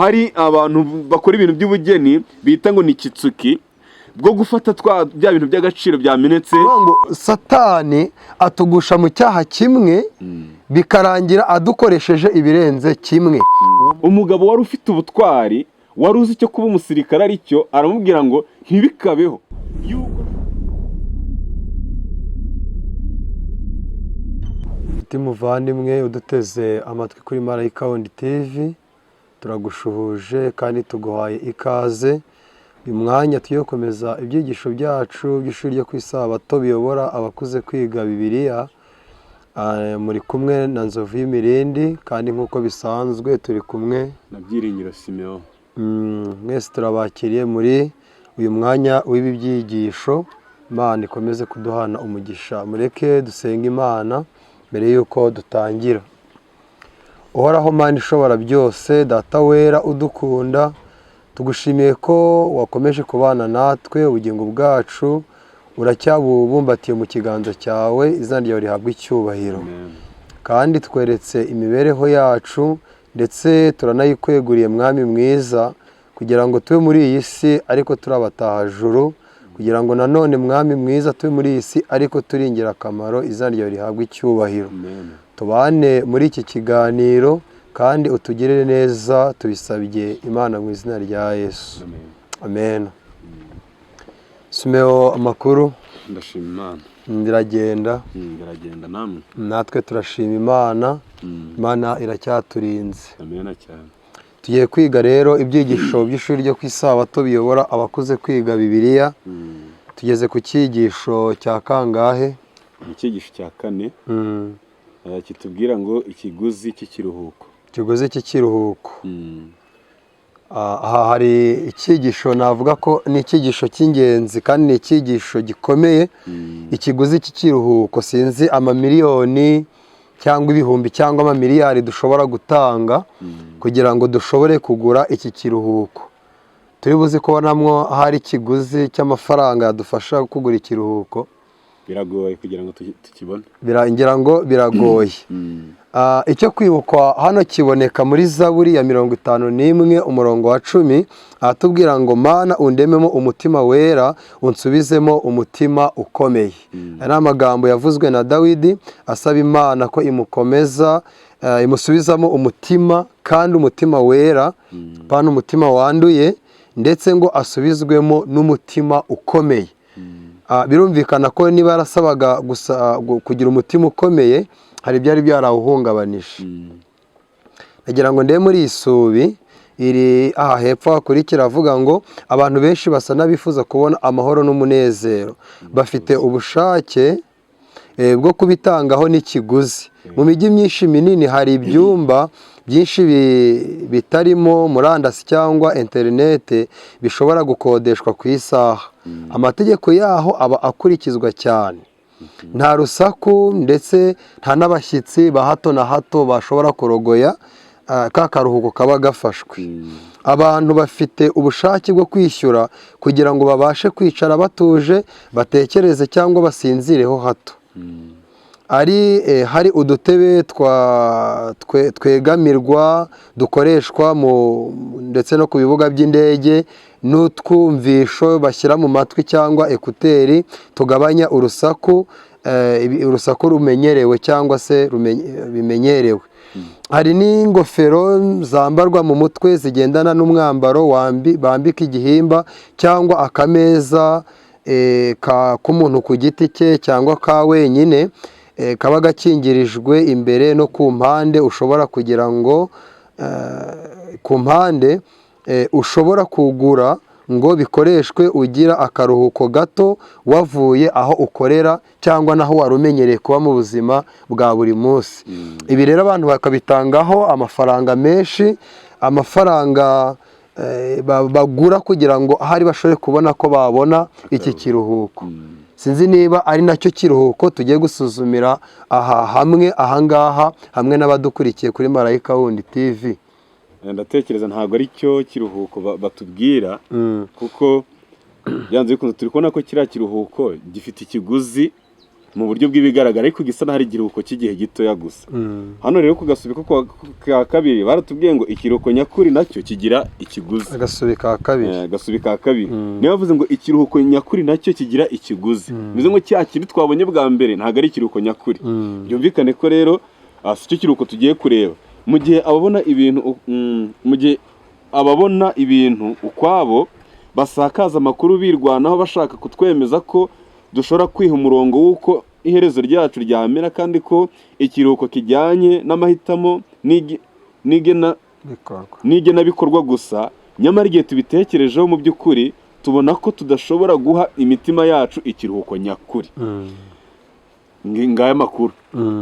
Hari abantu bakora ibintu by'ubugeni bita ngo ni kitsuki, bwo gufata twa bya bintu by'agaciro byamenetse. Kuvuga ngo Satani atugusha mu cyaha kimwe, bikarangira adukoresheje ibirenze kimwe. Umugabo wari ufite ubutwari, wari uzi icyo kuba umusirikare ari cyo, aramubwira ngo ntibikabeho yuko Nshuti muvandimwe uduteze amatwi kuri Marayika Wundi TV, turagushuhuje kandi tuguhaye ikaze. Uyu mwanya tugiye gukomeza ibyigisho byacu by'ishuri ryo ku Isabato biyobora abakuze kwiga Bibiliya. Muri kumwe na Nzovu y'Imirindi, kandi nk'uko bisanzwe turi kumwe na Byiringiro Simeon. Mwese turabakiriye muri uyu mwanya w'ibi byigisho. Imana ikomeze kuduhana umugisha. Mureke dusenge Imana mbere y'uko dutangira. Uhoraho Mana ishobora byose, Data wera udukunda, tugushimiye ko wakomeje kubana natwe. Ubugingo bwacu uracyabubumbatiye mu kiganza cyawe, izina ryawe rihabwe icyubahiro. Kandi tweretse imibereho yacu, ndetse turanayikweguriye, Mwami mwiza, kugira ngo tube muri iyi si ariko turi abatahajuru, kugira ngo nanone, Mwami mwiza, tube muri iyi si ariko turi ingirakamaro, izina ryawe rihabwe icyubahiro. Tubane muri iki kiganiro kandi utugirire neza, tubisabye Imana mu izina rya Yesu, amen. Simeo, amakuru? Ndashima Imana. Biragenda. Biragenda, namwe? Natwe turashima Imana. Imana iracyaturinze. Amen cyane. Tugiye kwiga rero ibyigisho by'ishuri ryo ku Isabato biyobora abakuze kwiga Bibiliya. Tugeze ku cyigisho cya kangahe? Ni icyigisho cya kane, kitubwira ngo ikiguzi cy'ikiruhuko. Ikiguzi cy'ikiruhuko. Aha hari icyigisho navuga ko ni icyigisho cy'ingenzi kandi ni icyigisho gikomeye. Ikiguzi cy'ikiruhuko, sinzi amamiliyoni cyangwa ibihumbi cyangwa amamiliyari dushobora gutanga kugira ngo dushobore kugura iki kiruhuko. Turi buzi kubonamwo hari ikiguzi cy'amafaranga yadufasha kugura ikiruhuko. Biragoye kugira ngo tukibone. Ngira ngo biragoye. Icyo kwibukwa hano kiboneka muri Zaburi ya 51 umurongo wa 10, ahatubwira ngo: "Mana, undememo umutima wera, unsubizemo umutima ukomeye." Aya ni amagambo yavuzwe na Dawidi asaba Imana ko imukomeza, imusubizamo umutima, kandi umutima wera, pana umutima wanduye, ndetse ngo asubizwemo n'umutima ukomeye. Birumvikana ko niba yarasabaga gusa kugira umutima ukomeye, hari ibyari byarawuhungabanije. Nagira ngo ndebe muri iyi subi iri aha hepfo hakurikira, avuga ngo abantu benshi basa n'abifuza kubona amahoro n'umunezero, bafite ubushake bwo kubitangaho n'ikiguzi. Mu mijyi myinshi minini hari ibyumba byinshi bitarimo murandasi cyangwa interinete bishobora gukodeshwa ku isaha. Amategeko yaho aba akurikizwa cyane, nta rusaku ndetse nta n'abashyitsi ba hato na hato bashobora kurogoya ka karuhuko kaba gafashwe. Abantu bafite ubushake bwo kwishyura kugira ngo babashe kwicara batuje, batekereze cyangwa basinzireho hato. Ari hari udutebe twegamirwa dukoreshwa mu ndetse no ku bibuga by'indege, n'utwumvisho bashyira mu matwi cyangwa écouteurs tugabanya urusaku, urusaku rumenyerewe cyangwa se bimenyerewe. Hari n'ingofero zambarwa mu mutwe zigendana n'umwambaro bambika igihimba, cyangwa akameza k'umuntu ku giti cye cyangwa ka wenyine, kaba gakingirijwe imbere no ku mpande, ushobora kugira ngo ku mpande ushobora kugura ngo bikoreshwe ugira akaruhuko gato wavuye aho ukorera cyangwa naho wari umenyereye kuba mu buzima bwa buri munsi. Ibi rero abantu bakabitangaho amafaranga menshi, amafaranga bagura kugira ngo ahari bashobore kubona ko babona iki kiruhuko. Sinzi niba ari nacyo kiruhuko tugiye gusuzumira aha hamwe, ahangaha hamwe n'abadukurikiye kuri Marayika Wundi TV. Ndatekereza ntabwo ari cyo kiruhuko batubwira, kuko byanze bikunze turi kubona ko kiriya kiruhuko gifite ikiguzi. Mu buryo bw'ibigaragara, ariko gisa n'aho ari ikiruhuko cy'igihe gitoya gusa. Hano rero ku gasubiko ka kabiri baratubwiye ngo ikiruhuko nyakuri nacyo kigira ikiguzi. Agasubi ka kabiri. Agasubi ka kabiri niyo bavuze ngo ikiruhuko nyakuri nacyo kigira ikiguzi, bivuze ngo cya kindi twabonye bwa mbere ntabwo ari ikiruhuko nyakuri. Byumvikane ko rero si cyo kiruhuko tugiye kureba. Mu gihe ababona ibintu ukwabo basakaza amakuru birwanaho, bashaka kutwemeza ko dushobora kwiha umurongo w'uko iherezo ryacu ryamera, kandi ko ikiruhuko kijyanye n'amahitamo n'igena bikorwa n'igenabikorwa gusa, nyamara igihe tubitekerejeho mu by'ukuri tubona ko tudashobora guha imitima yacu ikiruhuko nyakuri. Ngaya makuru,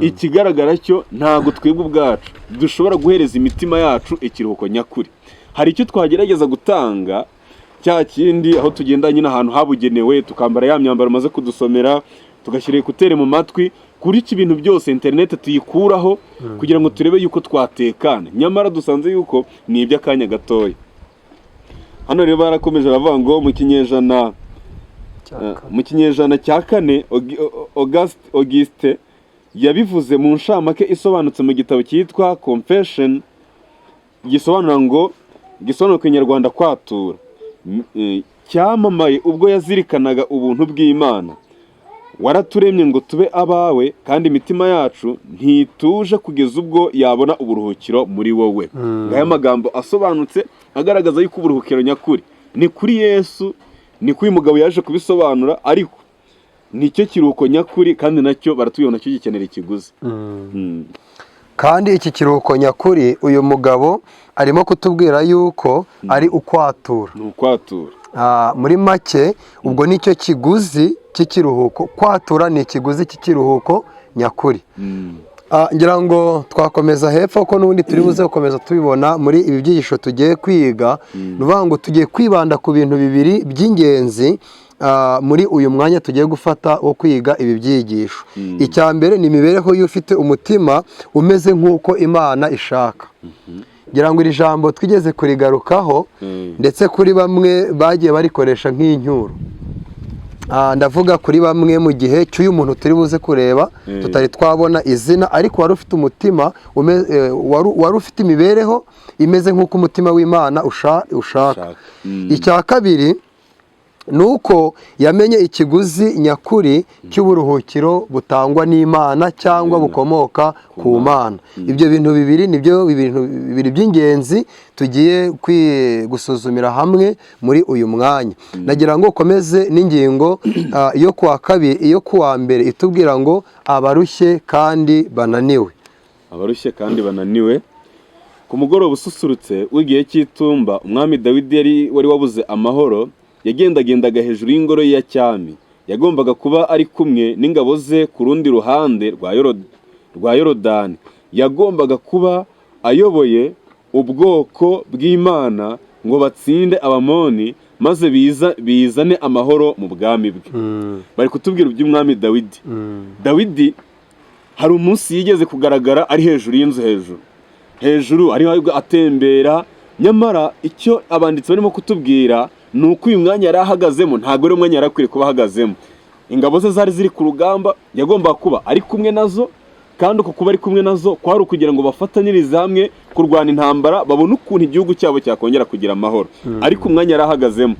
ikigaragara cyo ntabwo twebwe ubwacu dushobora guhereza imitima yacu ikiruhuko nyakuri. Hari icyo twagerageza gutanga, cya kindi aho tugenda nyine ahantu habugenewe, tukambara ya myambaro umaze kudusomera, tugashyira écouteurs mu matwi, kuri iki bintu byose interineti tuyikuraho kugira ngo turebe yuko twatekana, nyamara dusanze yuko ni iby'akanya gatoya. Hano rero barakomeje baravuga ngo mu kinyejana cya kane Auguste yabivuze mu nshamake isobanutse mu gitabo cyitwa Confession, gisobanura ngo, gisobanura ku Kinyarwanda kwatura. Cyamamaye ubwo yazirikanaga ubuntu bw'Imana: "Waraturemye ngo tube abawe, kandi imitima yacu ntituje kugeza ubwo yabona uburuhukiro muri wowe." Ngaya magambo asobanutse agaragaza yuko uburuhukiro nyakuri ni kuri Yesu. Ni kuri uyu mugabo yaje kubisobanura, ariko nicyo kiruhuko nyakuri, kandi nacyo baratubwira nacyo gikenera ikiguzi. Kandi iki kiruhuko nyakuri uyu mugabo arimo kutubwira yuko ari ukwatura. Ni ukwatura. Muri make ubwo nicyo kiguzi cy'ikiruhuko. Kwatura ni ikiguzi cy'ikiruhuko nyakuri. Ngira ngo twakomeza hepfo, ko n'ubundi turi buze gukomeza tubibona muri ibi byigisho tugiye kwiga. Ni ukuvuga ngo tugiye kwibanda ku bintu bibiri by'ingenzi muri uyu mwanya tugiye gufata wo kwiga ibi byigisho. Icya mbere ni imibereho y'ufite umutima umeze nk'uko Imana ishaka. Ngira ngo iri jambo twigeze kurigarukaho, ndetse kuri bamwe bagiye barikoresha nk'incyuro. Ndavuga kuri bamwe mu gihe cy'uyu muntu turi buze kureba, tutari twabona izina, ariko wari ufite umutima wari ufite imibereho imeze nk'uko umutima w'Imana ushaka. Ushaka. Icya kabiri ni uko yamenye ikiguzi nyakuri cy'uburuhukiro butangwa n'Imana cyangwa bukomoka ku Mana. Ibyo bintu bibiri nibyo bintu bibiri by'ingenzi tugiye gusuzumira hamwe muri uyu mwanya. Nagira ngo ukomeze n'ingingo yo kuwa kabiri, iyo kuwa mbere itubwira ngo abarushye kandi bananiwe. Abarushye kandi bananiwe. Ku mugoroba ususurutse w'igihe cy'itumba, umwami Dawidi yari wari wabuze amahoro yagendagendaga hejuru y'ingoro ye ya cyami. Yagombaga kuba ari kumwe n'ingabo ze ku rundi ruhande rwa Yorodani. Yagombaga kuba ayoboye ubwoko bw'Imana ngo batsinde Abamoni, maze bizane amahoro mu bwami bwe. Bari kutubwira iby'umwami Dawidi. Dawidi hari umunsi yigeze kugaragara ari hejuru y'inzu, hejuru hejuru, ariho atembera. Nyamara icyo abanditsi barimo kutubwira ni uko uyu mwanya yari ahagazemo ntabwo ari umwanya yari akwiriye kuba ahagazemo. Ingabo ze zari ziri ku rugamba, yagombaga kuba ari kumwe nazo, kandi uko kuba ari kumwe nazo kwari ukugira ngo bafatanyirize hamwe kurwana intambara, babone ukuntu igihugu cyabo cyakongera kugira amahoro. Ariko umwanya yari ahagazemo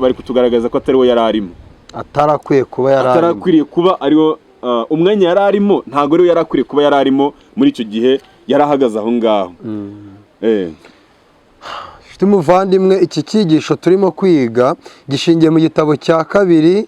bari kutugaragaza ko atari wo yari arimo. Atarakwiye kuba yari arimo. Atarakwiriye kuba ariwo umwanya yari arimo, ntabwo ariwo yari akwiriye kuba yari arimo muri icyo gihe yari ahagaze aho ngaho. Nshuti muvandimwe, iki cyigisho turimo kwiga gishingiye mu gitabo cya kabiri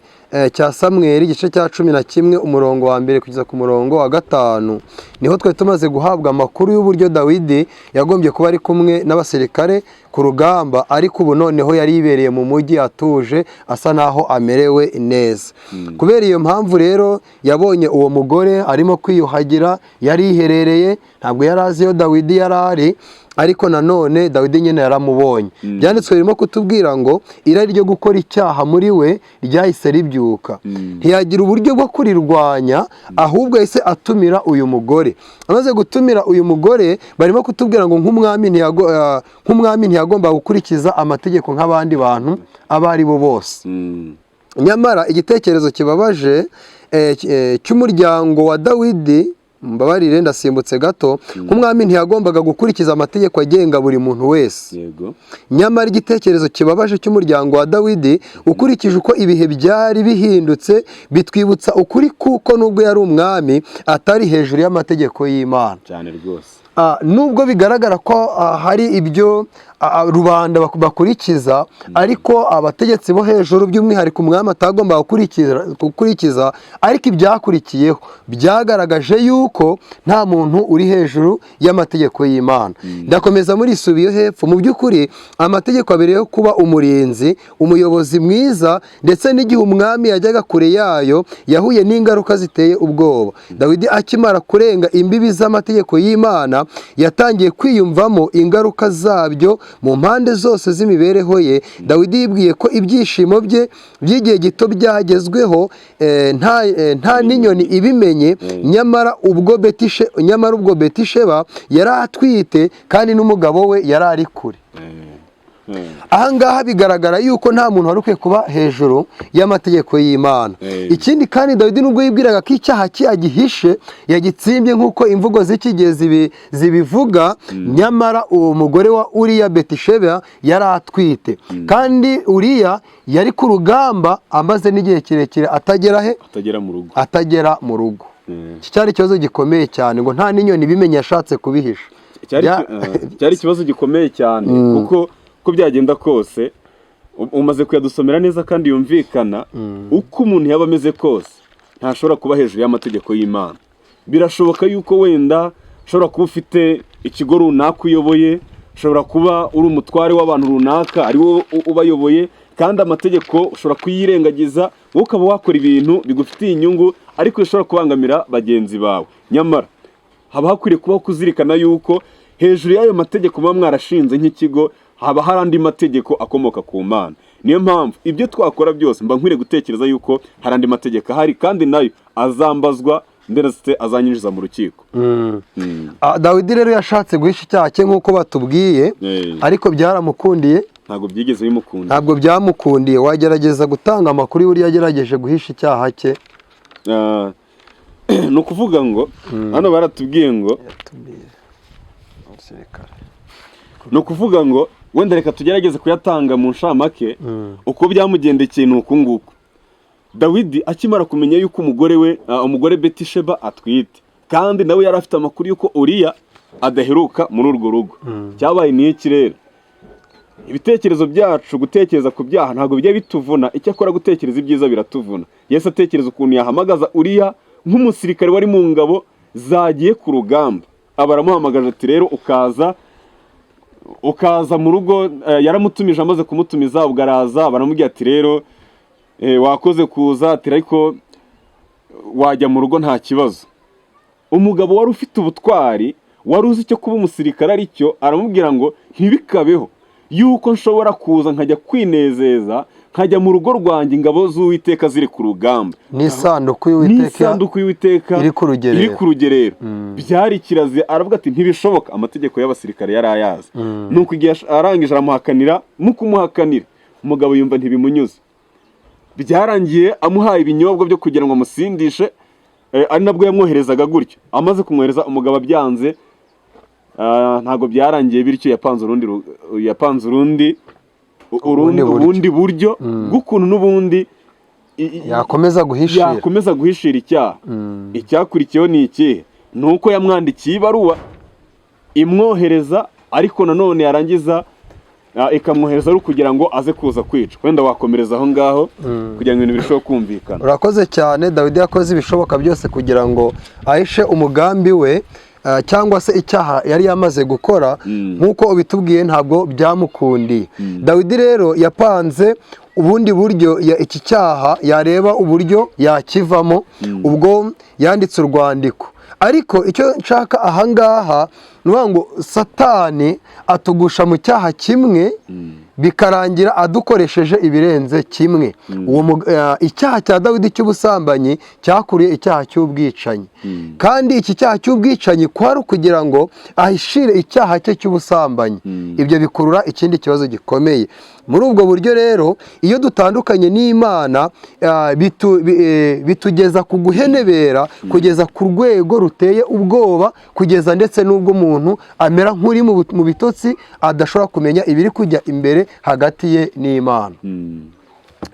cya Samweli, igice cya 11, umurongo wa mbere kugeza ku murongo wa gatanu. Niho twari tumaze guhabwa amakuru y'uburyo Dawidi yagombye kuba ari kumwe n'abasirikare ku rugamba, ariko ubu noneho yari yibereye mu mujyi atuje, asa naho amerewe neza. Kubera iyo mpamvu rero yabonye uwo mugore arimo kwiyuhagira, yari yiherereye, ntabwo yari azi iyo Dawidi yari ari, ariko nanone Dawidi nyine yaramubonye. Byanditswe birimo kutubwira ngo irari ryo gukora icyaha muri we ryahise ribyuka, ntiyagira uburyo bwo kurirwanya, ahubwo yahise atumira uyu mugore. Amaze gutumira uyu mugore, barimo kutubwira ngo nk'umwami ntiyagomba gukurikiza amategeko nk'abandi bantu abo ari bo bose. Nyamara igitekerezo kibabaje cy'umuryango wa Dawidi, mbabarire ndasimbutse gato, nk'umwami ntiyagombaga gukurikiza amategeko agenga buri muntu wese. Nyamara igitekerezo kibabaje cy'umuryango wa Dawidi, ukurikije uko ibihe byari bihindutse, bitwibutsa ukuri kuko nubwo yari umwami atari hejuru y'amategeko y'Imana. Cyane rwose. Nubwo bigaragara ko hari ibyo rubanda bakurikiza, ariko abategetsi bo hejuru, by'umwihariko umwami, atagombaga gukurikiza, ariko ibyakurikiyeho byagaragaje yuko nta muntu uri hejuru y'amategeko y'Imana. Ndakomeza muri isubiyo hepfo. Mu by'ukuri amategeko abereyeho kuba umurinzi, umuyobozi mwiza, ndetse n'igihe umwami yajyaga kure yayo yahuye n'ingaruka ziteye ubwoba. Dawidi akimara kurenga imbibi z'amategeko y'Imana, yatangiye kwiyumvamo ingaruka zabyo mu mpande zose z'imibereho ye. Dawidi yibwiye ko ibyishimo bye by'igihe gito byagezweho nta n'inyoni ibimenye. Nyamara ubwo Betisheba yari atwite kandi n'umugabo we yari ari kure. Ahangaha bigaragara yuko nta muntu wari ukwiye kuba hejuru y'amategeko y'Imana. Ikindi kandi, Dawidi nubwo yibwiraga ko icyaha cye agihishe, yagitsimbye nk'uko imvugo z'iki gihe zibivuga, nyamara uwo mugore wa Uriya Betisheba yari atwite, kandi Uriya yari ku rugamba amaze n'igihe kirekire atagera he? Atagera mu rugo. Atagera mu rugo. Iki cyari ikibazo gikomeye cyane, ngo nta n'inyoni ibimenye, yashatse kubihisha. Cyari ikibazo gikomeye cyane, kuko uko byagenda kose, umaze kuyadusomera neza kandi yumvikana, uko umuntu yaba ameze kose ntashobora kuba hejuru y'amategeko y'Imana. Birashoboka yuko wenda ushobora kuba ufite ikigo runaka uyoboye, ushobora kuba uri umutware w'abantu runaka, ari wowe ubayoboye, kandi amategeko ushobora kuyirengagiza, wowe ukaba wakora ibintu bigufitiye inyungu ariko bishobora kubangamira bagenzi bawe. Nyamara haba hakwiriye kubaho kuzirikana yuko hejuru y'ayo mategeko muba mwarashinze nk'ikigo haba hari andi mategeko akomoka ku Mana. Niyo mpamvu ibyo twakora byose mba nkwiriye gutekereza yuko hari andi mategeko ahari, kandi nayo azambazwa, ndetse azanyinjiza mu rukiko. Dawidi rero yashatse guhisha icyaha cye nk'uko batubwiye, ariko byaramukundiye? Ntabwo byigeze bimukunda. Ntabwo byamukundiye. Wagerageza gutanga amakuru y'uburyo yagerageje guhisha icyaha cye? Ni ukuvuga ngo hano baratubwiye ngo, ni ukuvuga ngo wenda reka tugerageze kuyatanga mu nshamake. Uko byamugendekeye ni uku nguku: Dawidi akimara kumenya yuko umugore we, umugore Betisheba atwite, kandi nawe yari afite amakuru yuko Uriya adaheruka muri urwo rugo, cyabaye ni iki rero? Ibitekerezo byacu, gutekereza ku byaha ntabwo bijya bituvuna, icyakora gutekereza ibyiza biratuvuna. Yesu atekereza ukuntu yahamagaza Uriya nk'umusirikare wari mu ngabo zagiye ku rugamba, aba aramuhamagaje ati: "Rero ukaza mu rugo." Yaramutumije, amaze kumutumiza ubwo araza, baramubwira ati: "Rero wakoze kuza," ati: "ariko wajya mu rugo nta kibazo." Umugabo wari ufite ubutwari, wari uzi icyo kuba umusirikare ari cyo, aramubwira ngo: "Ntibikabeho yuko nshobora kuza nkajya kwinezeza, nkajya mu rugo rwanjye ingabo z'Uwiteka ziri ku rugamba." N'isanduku y'Uwiteka N'isanduku y'Uwiteka iri ku rugerero. Iri ku rugerero. Byari kirazira. Aravuga ati: "Ntibishoboka." Amategeko y'abasirikare yari ayazi. Nuko igihe arangije aramuhakanira, mu kumuhakanira umugabo yumva ntibimunyuze. Byarangiye amuhaye ibinyobwa byo kugira ngo amusindishe, ari nabwo yamwoherezaga gutyo. Amaze kumwohereza, umugabo abyanze, ntabwo byarangiye bityo, yapanze urundi Ubundi buryo. Ubundi buryo bw'ukuntu n'ubundi yakomeza guhishira. Yakomeza guhishira icyaha. Icyakurikiyeho ni ikihe? Ni uko yamwandikiye ibaruwa imwohereza, ariko nanone yarangiza ikamwohereza ari ukugira ngo aze kuza kwica. Wenda wakomereza aho ngaho kugira ngo ibintu birusheho kumvikana. Urakoze cyane. Dawidi yakoze ibishoboka byose kugira ngo ahishe umugambi we, cyangwa se icyaha yari yamaze gukora. Nk'uko ubitubwiye, ntabwo byamukundiye. Dawidi rero yapanze ubundi buryo iki cyaha yareba uburyo yakivamo. Ubwo yanditse urwandiko. Ariko icyo nshaka ahangaha ni ukuvuga ngo Satani atugusha mu cyaha kimwe. Bikarangira adukoresheje ibirenze kimwe. Icyaha cya Dawidi cy'ubusambanyi cyakuriye icyaha cy'ubwicanyi, kandi iki cyaha cy'ubwicanyi kwari ukugira ngo ahishire icyaha cye cy'ubusambanyi. Ibyo bikurura ikindi kibazo gikomeye. Muri ubwo buryo rero, iyo dutandukanye n'Imana, bitugeza ku guhenebera kugeza ku rwego ruteye ubwoba, kugeza ndetse n'ubwo umuntu amera nk'uri mu bitotsi, adashobora kumenya ibiri kujya imbere hagati ye n'Imana.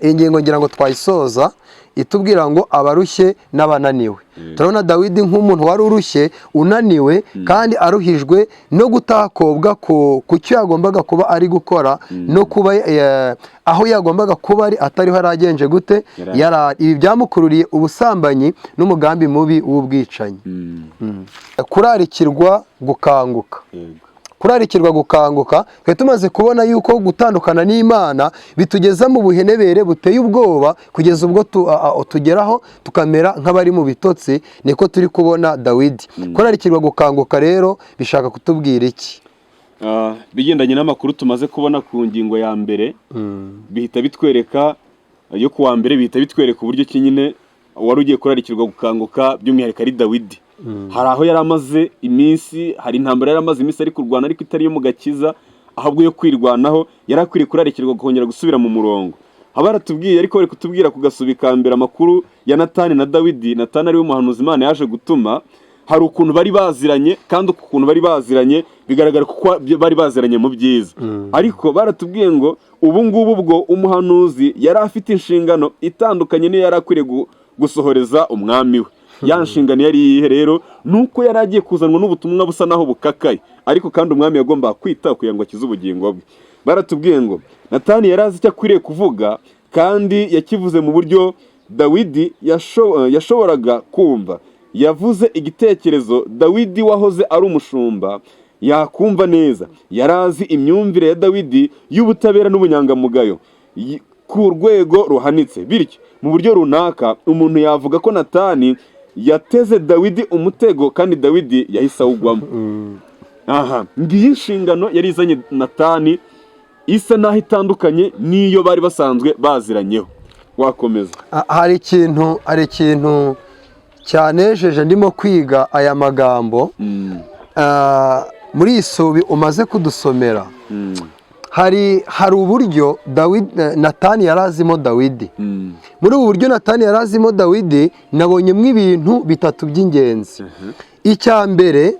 Iyi ngingo ngira ngo twayisoza itubwira ngo abarushye n'abananiwe. Turabona Dawidi nk'umuntu wari urushye, unaniwe, kandi aruhijwe no gutakobwa ku cyo yagombaga kuba ari gukora no kuba aho yagombaga kuba ari atariho aragenje gute. Ibi byamukururiye ubusambanyi n'umugambi mubi w'ubwicanyi. Kurarikirwa gukanguka. Kurarikirwa gukanguka, twari tumaze kubona yuko gutandukana n'Imana bitugeza mu buhenebere buteye ubwoba, kugeza ubwo tugeraho tukamera nk'abari mu bitotsi. Niko turi kubona Dawidi. Kurarikirwa gukanguka rero bishaka kutubwira iki? Bigendanye n'amakuru tumaze kubona ku ngingo ya mbere, bihita bitwereka yo kuwa mbere, bihita bitwereka uburyo ki nyine wari ugiye kurarikirwa gukanguka, by'umwihariko ari Dawidi. Hari aho yari amaze iminsi, hari intambara yari amaze iminsi ari kurwana, ariko itari iyo mu gakiza, ahubwo yo kwirwanaho. Yari akwiriye kurarikirwa kongera gusubira mu murongo. Haba baratubwiye, ariko bari kutubwira ku gasubika mbere amakuru ya Natani na Dawidi. Natani ariwe muhanuzi Imana yaje gutuma. Hari ukuntu bari baziranye, kandi uku kuntu bari baziranye bigaragara ko bari baziranye mu byiza. Ariko baratubwiye ngo ubu ngubu bwo umuhanuzi yari afite inshingano itandukanye n'iyo yari akwiriye gusohoreza umwami we. Ya nshingano yari iyihe rero? Ni uko yari agiye kuzanwa n'ubutumwa busa naho bukakaye, ariko kandi umwami yagombaga kwita kugira ngo akize ubugingo bwe. Baratubwiye ngo Natani yari azi icyo akwiriye kuvuga, kandi yakivuze mu buryo Dawidi yashoboraga kumva. Yavuze igitekerezo Dawidi wahoze ari umushumba yakumva neza. Yari azi imyumvire ya Dawidi y'ubutabera n'ubunyangamugayo ku rwego ruhanitse. Bityo mu buryo runaka umuntu yavuga ko Natani yateze Dawidi umutego, kandi Dawidi yahise awugwamo. Aha ngiyi inshingano yari izanye Natani isa n'aho itandukanye n'iyo bari basanzwe baziranyeho. Wakomeza. Hari ikintu cyanejeje ndimo kwiga aya magambo. Muri iyi subi umaze kudusomera, hari uburyo Natani yari azimo Dawidi. Muri ubu buryo Natani yari azimo Dawidi, nabonyemo ibintu bitatu by'ingenzi. Icya mbere,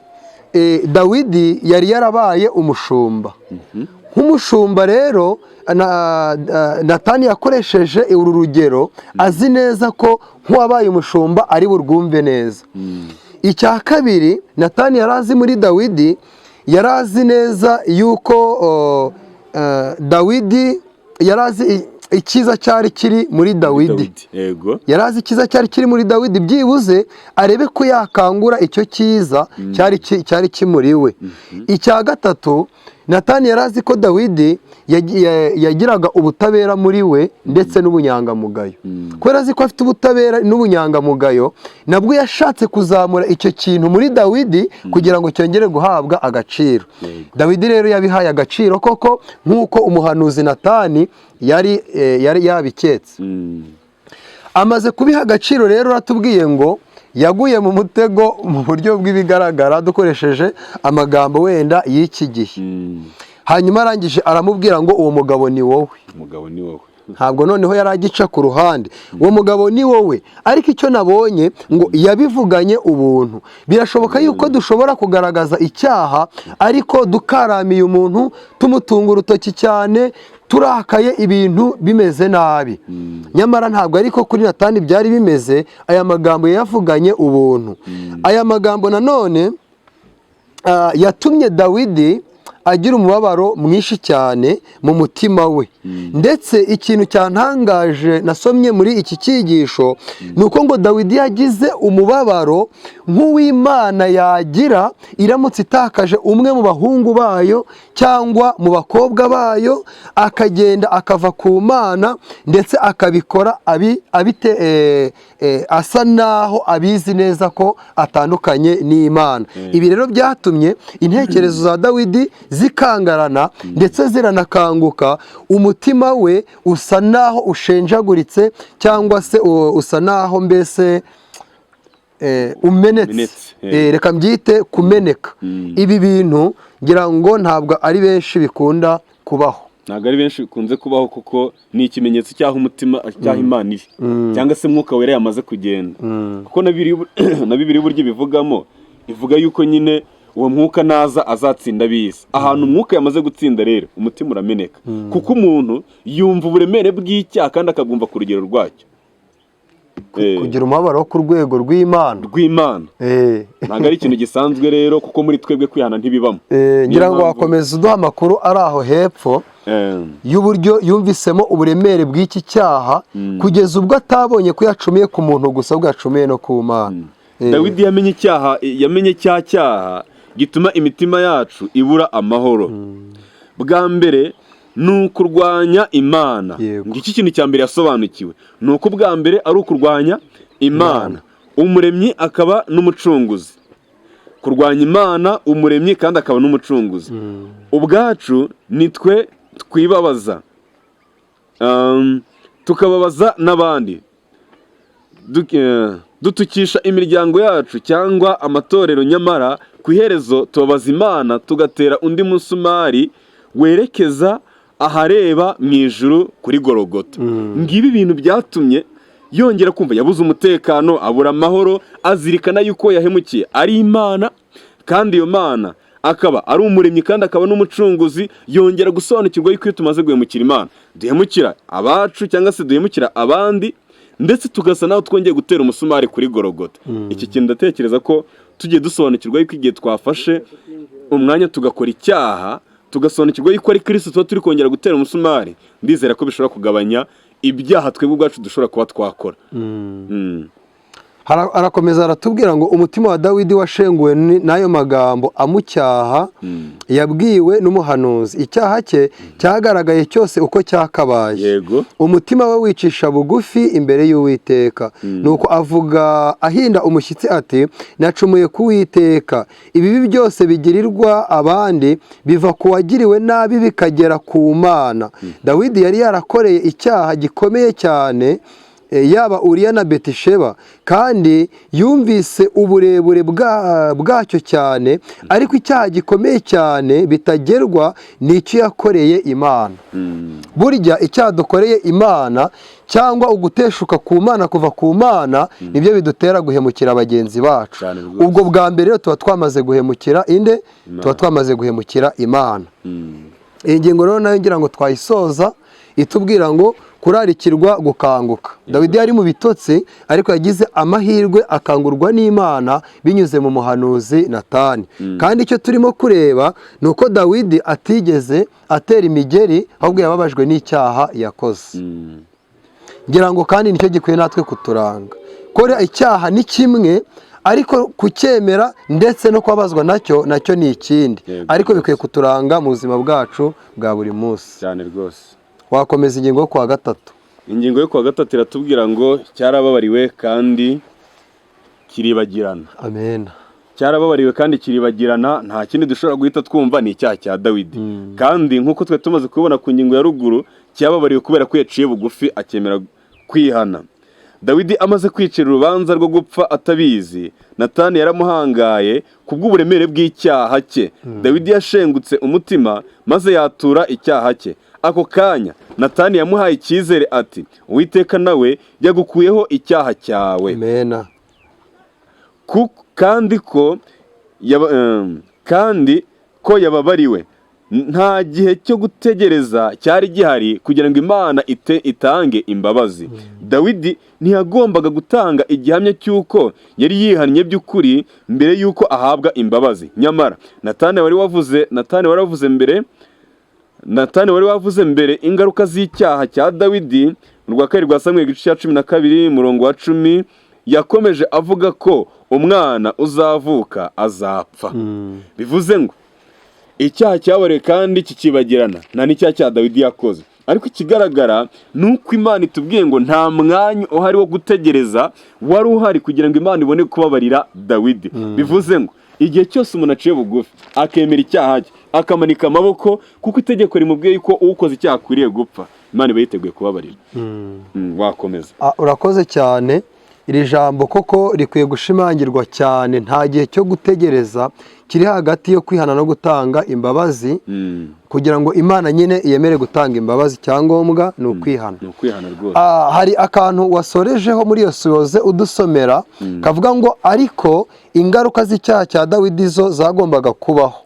Dawidi yari yarabaye umushumba. Nk'umushumba rero, Natani yakoresheje uru rugero azi neza ko nk'uwabaye umushumba ari burwumve neza. Icya kabiri Natani yari azi muri Dawidi, yari azi neza yuko Dawidi yari azi icyiza cyari kiri muri Dawidi. Yari azi icyiza cyari kiri muri Dawidi, byibuze arebe ko yakangura icyo cyiza cyari kimuri we. Icya gatatu, Natani yari azi ko Dawidi yagiraga ubutabera muri we ndetse n'ubunyangamugayo. Kubera azi ko afite ubutabera n'ubunyangamugayo, nabwo yashatse kuzamura icyo kintu muri Dawidi kugira ngo cyongere guhabwa agaciro. Dawidi rero yabihaye agaciro koko, nk'uko umuhanuzi Natani yari yabiketse. Amaze kubiha agaciro rero, uratubwiye ngo yaguye mu mutego mu buryo bw'ibigaragara, dukoresheje amagambo wenda y'iki gihe. Hanyuma arangije aramubwira ngo uwo mugabo ni wowe. Umugabo ni wowe. Ntabwo noneho yari agica ku ruhande, uwo mugabo ni wowe. Ariko icyo nabonye ngo yabivuganye ubuntu. Birashoboka yuko dushobora kugaragaza icyaha, ariko dukaramiye umuntu, tumutunga urutoki cyane, turakaye, ibintu bimeze nabi. Nyamara ntabwo ariko kuri Natani byari bimeze. Aya magambo yayavuganye ubuntu. Aya magambo nanone yatumye Dawidi agira umubabaro mwinshi cyane mu mutima we. Ndetse ikintu cyantangaje nasomye muri iki cyigisho ni uko ngo Dawidi yagize umubabaro nk'uw'Imana yagira iramutse itakaje umwe mu bahungu bayo cyangwa mu bakobwa bayo, akagenda akava ku Mana, ndetse akabikora asa naho abizi neza ko atandukanye n'Imana. Ibi rero byatumye intekerezo za Dawidi zikangarana ndetse ziranakanguka, umutima we usa naho ushenjaguritse cyangwa se usa naho mbese umenetse. Umenetse, eh. Reka mbyite kumeneka. Ibi bintu ngira ngo ntabwo ari benshi bikunda kubaho. Ntabwo ari benshi bikunze kubaho, kuko ni ikimenyetso cy'aho umutima, cy'aho Imana iri, cyangwa se Mwuka Wera yamaze kugenda, kuko na Bibiliya uburyo ibivugamo, ivuga yuko nyine uwo Mwuka naza azatsinda ab'isi. Ahantu Umwuka yamaze gutsinda rero, umutima urameneka, kuko umuntu yumva uburemere bw'icyaha kandi akabwumva ku rugero rwacyo. Kugira umubabaro wo ku rwego rw'Imana. Rw'Imana. Ntabwo ari ikintu gisanzwe rero, kuko muri twebwe kwihana ntibibamo. Ngira ngo Niyo mpamvu- wakomeza uduha amakuru ari aho hepfo y'uburyo yumvisemo uburemere bw'iki cyaha, kugeza ubwo atabonye ko yacumiye ku muntu gusa, ahubwo yacumiye no ku Mana. Dawidi yamenye icyaha, yamenye cya cyaha gituma imitima yacu ibura amahoro. Bwa mbere ni ukurwanya Imana. Ngiki kintu cya mbere yasobanukiwe, ni uko bwa mbere ari ukurwanya Imana, Umuremyi akaba n'Umucunguzi. Kurwanya Imana, Umuremyi kandi akaba n'Umucunguzi. Ubwacu nitwe twibabaza, tukababaza n'abandi, dutukisha imiryango yacu cyangwa amatorero, nyamara ku iherezo tubabaza Imana, tugatera undi musumari werekeza ahareba mu ijuru kuri Gorogota. Ngibi ibintu byatumye yongera kumva yabuze umutekano, abura amahoro, azirikana yuko yahemukiye ari Imana, kandi iyo Mana akaba ari Umuremyi kandi akaba n'Umucunguzi. Yongera gusobanukirwa yuko iyo tumaze guhemukira Imana, duhemukira abacu cyangwa se duhemukira abandi, ndetse tugasa naho twongeye gutera umusumari kuri Gorogota. Iki kintu ndatekereza ko tugiye dusobanukirwa yuko igihe twafashe umwanya tugakora icyaha, tugasobanukirwa yuko ari Kirisito tuba turi kongera gutera umusumari, ndizera ko bishobora kugabanya ibyaha twebwe ubwacu dushobora kuba twakora. Arakomeza aratubwira ngo umutima wa Dawidi washenguwe n'ayo magambo amucyaha yabwiwe n'umuhanuzi. Icyaha cye cyagaragaye cyose uko cyakabaye. Umutima we wicisha bugufi imbere y'Uwiteka, nuko avuga ahinda umushyitsi ati: "Nacumuye ku Uwiteka." Ibibi byose bigirirwa abandi biva ku wagiriwe nabi bikagera ku Mana. Dawidi yari yarakoreye icyaha gikomeye cyane, yaba Uriya na Betisheba, kandi yumvise uburebure bwacyo cyane, ariko icyaha gikomeye cyane bitagerwa ni icyo yakoreye Imana. Burya icyaha dukoreye Imana cyangwa uguteshuka ku Mana, kuva ku Mana, nibyo bidutera guhemukira bagenzi bacu. Cyane rwose. Ubwo bwa mbere rero tuba twamaze guhemukira inde? Tuba twamaze guhemukira Imana. Iyi ngingo rero nayo ngira ngo twayisoza itubwira ngo kurarikirwa gukanguka. Dawidi yari mu bitotsi, ariko yagize amahirwe akangurwa n'Imana binyuze mu muhanuzi Natani. Kandi icyo turimo kureba ni uko Dawidi atigeze atera imigeri, ahubwo yababajwe n'icyaha yakoze. Ngira ngo kandi nicyo gikwiye natwe kuturanga. Kora icyaha ni kimwe, ariko kucyemera ndetse no kubabazwa nacyo, nacyo ni ikindi. Ariko bikwiye kuturanga mu buzima bwacu bwa buri munsi. Cyane rwose. Wakomeza ingingo yo kuwa gatatu. Ingingo yo kuwa gatatu iratubwira ngo cyarababariwe kandi kiribagirana. Amen. Cyarababariwe kandi kiribagirana. Nta kindi dushobora guhita twumva, ni icyaha cya Dawidi, kandi nk'uko twe tumaze kubibona ku ngingo ya ruguru, cyababariwe kubera ko yaciye bugufi akemera kwihana. Dawidi amaze kwicira urubanza rwo gupfa atabizi, Natani yaramuhangaye kubw'uburemere bw'icyaha cye. Dawidi yashengutse umutima maze yatura icyaha cye. Ako kanya Natani yamuhaye icyizere ati: "Uwiteka nawe yagukuyeho icyaha cyawe." Amena. Kandi ko yababariwe. Nta gihe cyo gutegereza cyari gihari kugira ngo Imana itange imbabazi. Dawidi ntiyagombaga gutanga igihamya cy'uko yari yihannye by'ukuri mbere y'uko ahabwa imbabazi. Nyamara Natani wari wavuze mbere ingaruka z'icyaha cya Dawidi mu rwa kabiri rwa Samweli igice cya 12 umurongo wa 10, yakomeje avuga ko umwana uzavuka azapfa. Bivuze ngo icyaha cyabariwe kandi kikibagirana nta n'icyaha cya Dawidi yakoze, ariko Ariko ikigaragara ni uko Imana itubwiye ngo nta mwanya uhari wo gutegereza wari uhari kugira ngo Imana ibone kubabarira Dawidi. Bivuze ngo igihe cyose umuntu aciye bugufi, akemera icyaha cye, akamanika amaboko, kuko itegeko rimubwiye yuko ukoze icyaha akwiriye gupfa, Imana iba yiteguye kubabarira. Wakomeza. Ah, urakoze cyane. Iri jambo koko rikwiye gushimangirwa cyane. Nta gihe cyo gutegereza kiri hagati yo kwihana no gutanga imbabazi. Kugira ngo Imana nyine yemere gutanga imbabazi, icyangombwa ni ukwihana. Ni ukwihana rwose. Ah, hari akantu wasorejeho muri iyo suyoze udusomera kavuga ngo ariko ingaruka z'icyaha cya Dawidi zo zagombaga kubaho.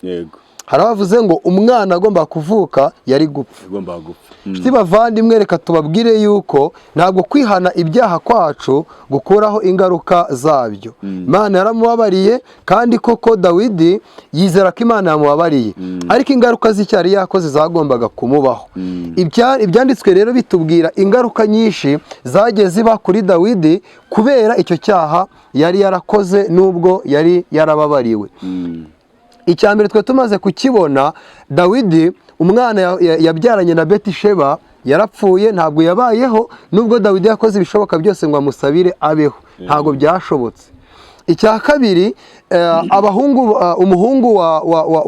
Hari abavuze ngo umwana agomba kuvuka yari gupfa. Agomba gupfa. Inshuti bavandimwe, reka tubabwire yuko ntabwo kwihana ibyaha kwacu gukuraho ingaruka zabyo. Imana yaramubabariye, kandi koko Dawidi yizera ko Imana yamubabariye, ariko ingaruka z'icyaha yari yakoze zagombaga kumubaho. Ibyanditswe rero bitubwira ingaruka nyinshi zagiye ziba kuri Dawidi kubera icyo cyaha yari yarakoze nubwo yari yarababariwe. Icya mbere twe tumaze kukibona, Dawidi umwana yabyaranye na Betisheba yarapfuye, ntabwo yabayeho, nubwo Dawidi yakoze ibishoboka byose ngo amusabire abeho, ntabwo byashobotse. Icya kabiri, umuhungu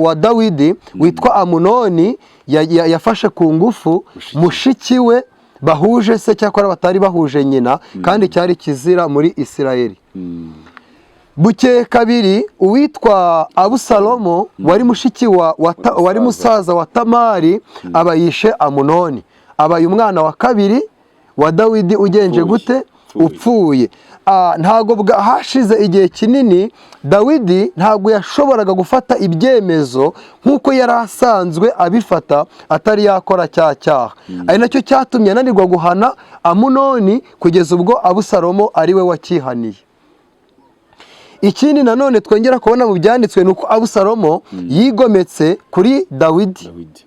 wa Dawidi witwa Amunoni yafashe ku ngufu mushiki we bahuje se, cyakora batari bahuje nyina, kandi cyari kizira muri Isirayeli. Bukeye kabiri, uwitwa Abusalomo wari mushiki wa wari musaza wa Tamari aba yishe Amunoni, abaye umwana wa kabiri wa Dawidi ugenje Upfuye. gute? Upfuye. Upfuye. Ah, ntabwo hashize igihe kinini, Dawidi ntabwo yashoboraga gufata ibyemezo nk'uko yari asanzwe abifata atari yakora cya cyaha, ari nacyo cyatumye ananirwa guhana Amunoni kugeza ubwo Abusalomo ari we wakihaniye. Ikindi nanone twongera kubona mu byanditswe ni uko Abusalomo yigometse kuri Dawidi. Dawidi.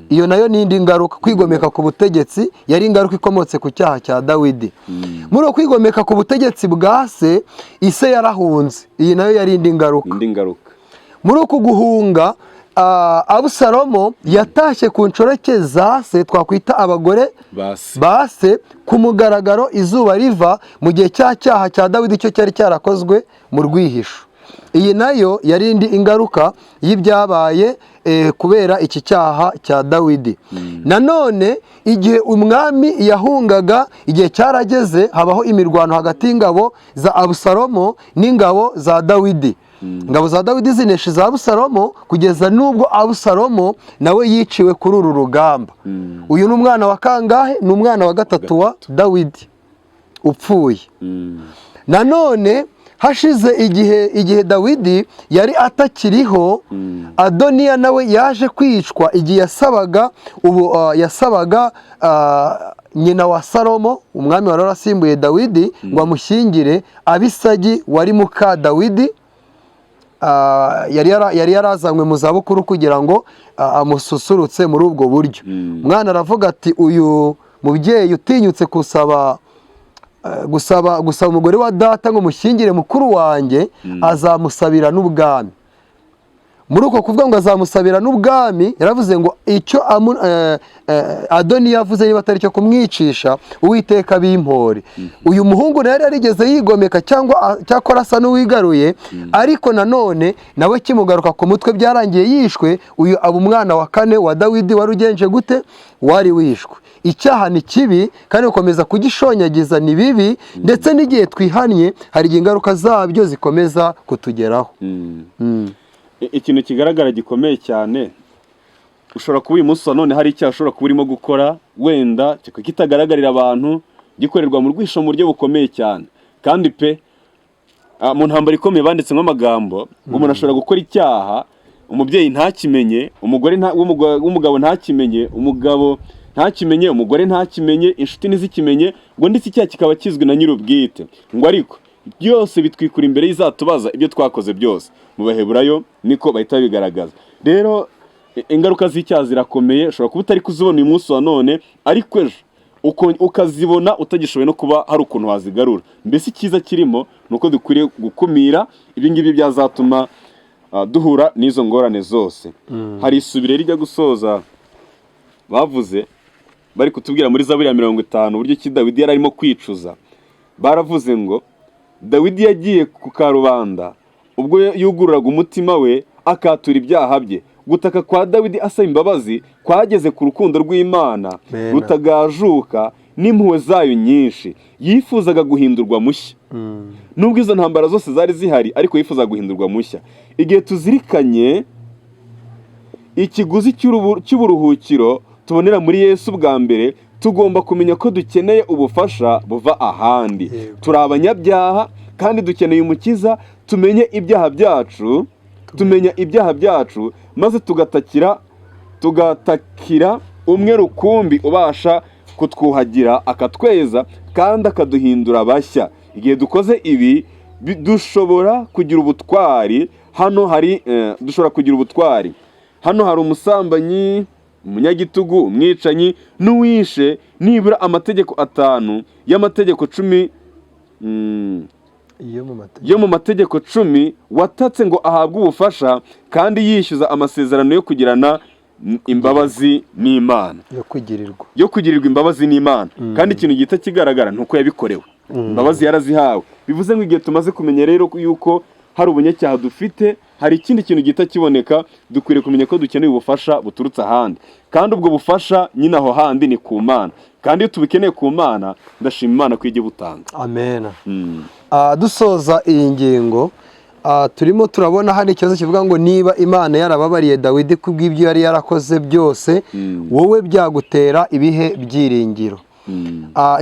Iyo nayo ni indi ngaruka. Kwigomeka ku butegetsi yari ingaruka ikomotse ku cyaha cya Dawidi. Muri uko kwigomeka ku butegetsi bwa se, ise yarahunze. Iyi nayo yari indi ngaruka. Indi ngaruka. Muri uku guhunga, Abusalomo yatashye ku nshoreke za se, twakwita abagore basi ba se, ku mugaragaro izuba riva, mu gihe cya cyaha cya Dawidi cyo cyari cyarakozwe mu rwihisho. Iyi nayo yari indi ingaruka y'ibyabaye kubera iki cyaha cya Dawidi. Nanone igihe umwami yahungaga, igihe cyarageze habaho imirwano hagati y'ingabo za Abusalomo n'ingabo za Dawidi. Ingabo za Dawidi zinesha iza Abusalomo kugeza n'ubwo Abusalomo nawe yiciwe kuri uru rugamba. Uyu ni umwana wa kangahe? Ni umwana wa gatatu wa Dawidi upfuye. Nanone hashize igihe, igihe Dawidi yari atakiriho, Adoniya nawe yaje kwicwa igihe yasabaga ubu yasabaga nyina wa Salomo, umwami wari warasimbuye Dawidi, ngo amushyingire Abisagi wari muka Dawidi. Yari yarazanywe mu zabukuru kugira ngo amususurutse muri ubwo buryo. Umwana aravuga ati: "Uyu mubyeyi utinyutse gusaba gusaba umugore wa data ngo mushyingire mukuru wanjye, azamusabira n'ubwami." Muri uko kuvuga ngo azamusabira n'ubwami, yaravuze ngo icyo Adoniya yavuze niba atari icyo kumwicisha, Uwiteka bimpore. Uyu muhungu nawe yari yarigeze yigomeka cyangwa cyakora asa n'uwigaruye, ariko nanone nawe kimugaruka ku mutwe, byarangiye yishwe. Uyu aba umwana wa kane wa Dawidi wari ugenje gute? Wari wishwe. Icyaha ni kibi, kandi gukomeza kugishonyagiza ni bibi, ndetse n'igihe twihannye hari igihe ingaruka zabyo zikomeza kutugeraho. Ikintu kigaragara gikomeye cyane, ushobora kuba uyu munsi wa none hari icyaha ushobora kuba urimo gukora, wenda kikaba kitagaragarira abantu, gikorerwa mu rwisho mu buryo bukomeye cyane. Kandi pe, mu ntambara ikomeye banditsemo amagambo ngo umuntu ashobora gukora icyaha umubyeyi ntakimenye, umugore w'umugabo ntakimenye, umugabo ntakimenye, umugore ntakimenye, inshuti ntizikimenye, ngo ndetse icyaha kikaba kizwi na nyir'ubwite, ngo ariko byose bitwikura imbere y'izatubaza ibyo twakoze byose. Mu Baheburayo niko bahita bigaragaza. Rero ingaruka z'icyaha zirakomeye. Ushobora kuba utari kuzibona uyu munsi wa none, ariko ejo ukazibona utagishoboye no kuba hari ukuntu wazigarura. Mbese icyiza kirimo ni uko dukwiriye gukumira ibi ngibi byazatuma duhura n'izo ngorane zose. Hari isubire rijya gusoza bavuze. Bari kutubwira muri Zaburi ya 50 uburyo ki Dawidi yari arimo kwicuza. Baravuze ngo Dawidi yagiye ku karubanda ubwo yugururaga umutima we akatura ibyaha bye. Gutaka kwa Dawidi asaba imbabazi kwageze ku rukundo rw'Imana Amen. rutagajuka n'impuhwe zayo nyinshi. Yifuzaga guhindurwa mushya. Nubwo izo ntambara zose zari zihari, ariko yifuzaga guhindurwa mushya. Igihe tuzirikanye ikiguzi cy'uburuhukiro tubonera muri Yesu, bwa mbere tugomba kumenya ko dukeneye ubufasha buva ahandi. Turi abanyabyaha kandi dukeneye Umukiza. Tumenye ibyaha byacu, tumenya ibyaha byacu maze tugatakira umwe rukumbi ubasha kutwuhagira, akatweza kandi akaduhindura bashya. Igihe dukoze ibi, dushobora kugira ubutwari. Hano hari dushobora kugira ubutwari. Hano hari umusambanyi, umunyagitugu, umwicanyi n'uwishe nibura amategeko 5 y'amategeko 10 Iyo mu mategeko yo mu mategeko 10, watatse ngo ahabwe ubufasha kandi yishyuza amasezerano yo kugirana imbabazi n'Imana. Yo kugirirwa. Yo kugirirwa imbabazi n'Imana. Kandi ikintu gihita kigaragara ni uko yabikorewe, imbabazi yarazihawe. Bivuze ngo igihe tumaze kumenya rero yuko hari ubunyacyaha dufite, hari ikindi kintu gihita kiboneka: dukwiriye kumenya ko dukeneye ubufasha buturutse ahandi, kandi ubwo bufasha nyine aho handi ni ku Mana. Kandi iyo tubukeneye ku Mana, ndashima Imana ko ijya ibutanga. Amen. Dusoza iyi ngingo, turimo turabona hano ikibazo kivuga ngo: niba Imana yarababariye Dawidi kubw'ibyo yari yarakoze byose, wowe byagutera ibihe byiringiro?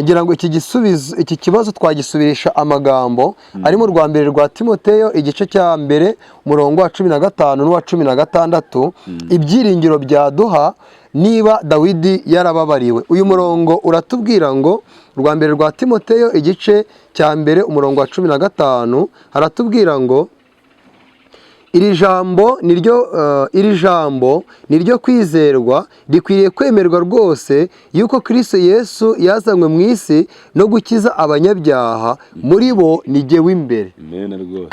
Ngira ngo iki gisubizo, iki kibazo twagisubirisha amagambo ari mu rwa mbere rwa Timoteyo, igice cya mbere, umurongo wa 15 n'uwa 16. Ibyiringiro byaduha niba Dawidi yarababariwe. Uyu murongo uratubwira ngo, rwa mbere rwa Timoteyo, igice cya mbere, umurongo wa 15, haratubwira ngo: Iri jambo ni ryo kwizerwa, rikwiriye kwemerwa rwose, yuko Kristo Yesu yazanywe mu isi no gukiza abanyabyaha, muri bo ni jye w'imbere. Amen rwose.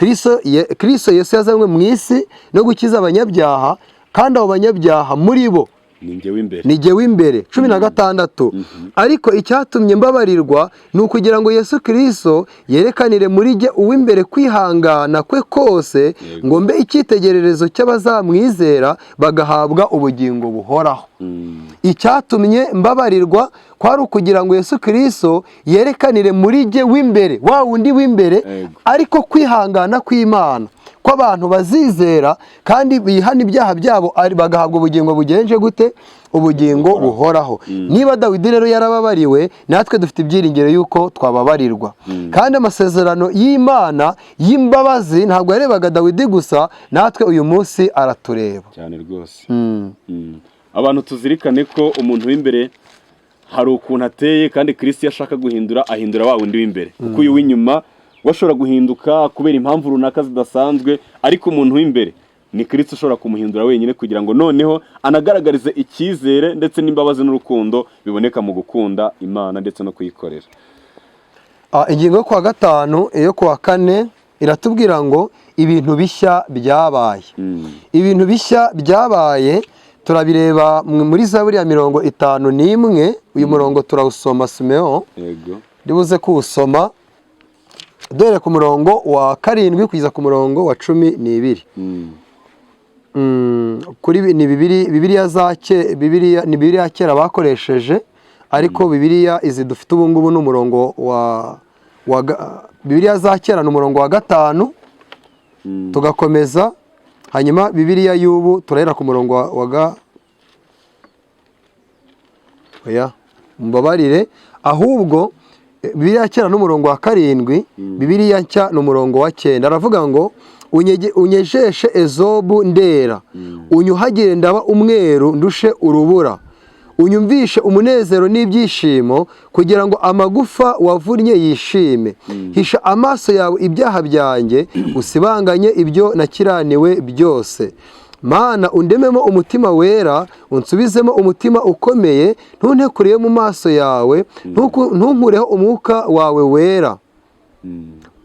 Kristo Yesu yazanywe mu isi no gukiza abanyabyaha, kandi abo banyabyaha muri bo ni njye w'imbere. Ni jye w'imbere. 16: ariko icyatumye mbabarirwa ni ukugira ngo Yesu Kristo yerekanire muri jye uw'imbere kwihangana kwe kose, ngo mbe icyitegererezo cy'abazamwizera bagahabwa ubugingo buhoraho. Icyatumye mbabarirwa kwari ukugira ngo Yesu Kristo yerekanire muri jye w'imbere, wa wundi w'imbere, ariko kwihangana kw'Imana kw'abantu bazizera kandi bihana ibyaha byabo bagahabwa ubugingo bugenje gute? Ubugingo buhoraho. Niba Dawidi rero yarababariwe, natwe dufite ibyiringiro yuko twababarirwa. Kandi amasezerano y'Imana y'imbabazi ntabwo yarebaga Dawidi gusa, natwe uyu munsi aratureba. Cyane rwose. Abantu tuzirikane ko umuntu w'imbere hari ukuntu ateye, kandi Kristo iyo ashaka guhindura, ahindura wa wundi w'imbere, kuko uyu w'inyuma we ashobora guhinduka kubera impamvu runaka zidasanzwe, ariko umuntu w'imbere ni Kristo ushobora kumuhindura wenyine, kugira ngo noneho anagaragarize icyizere ndetse n'imbabazi n'urukundo biboneka mu gukunda Imana ndetse no kuyikorera. Ingingo yo kuwa gatanu, iyo kuwa kane iratubwira ngo ibintu bishya byabaye. Ibintu bishya byabaye turabireba muri Zaburi ya 51. Uyu murongo turawusoma, Simeon? Yego. Ndibuze kuwusoma duhere ku murongo wa 7 kugeza ku murongo wa 12. Kuri ni Bibiliya za ke, Bibiliya ni Bibiliya ya kera bakoresheje, ariko Bibiliya izi dufite ubu ngubu ni umurongo wa Bibiliya za kera ni umurongo wa 5, tugakomeza. Hanyuma Bibiliya y'ubu turahera ku murongo wa oya, mumbabarire, ahubwo Bibiliya ya kera ni umurongo wa 7, Bibiliya nshya ni umurongo wa 9. Aravuga ngo: Unyejeshe ezobu ndera, unyuhagire ndaba umweru ndushe urubura, unyumvishe umunezero n'ibyishimo, kugira ngo amagufa wavunnye yishime. Hisha amaso yawe ibyaha byanjye, usibanganye ibyo nakiraniwe byose. Mana, undememo umutima wera, unsubizemo umutima ukomeye. Ntuntekuriye mu maso yawe, ntunkureho umwuka wawe wera.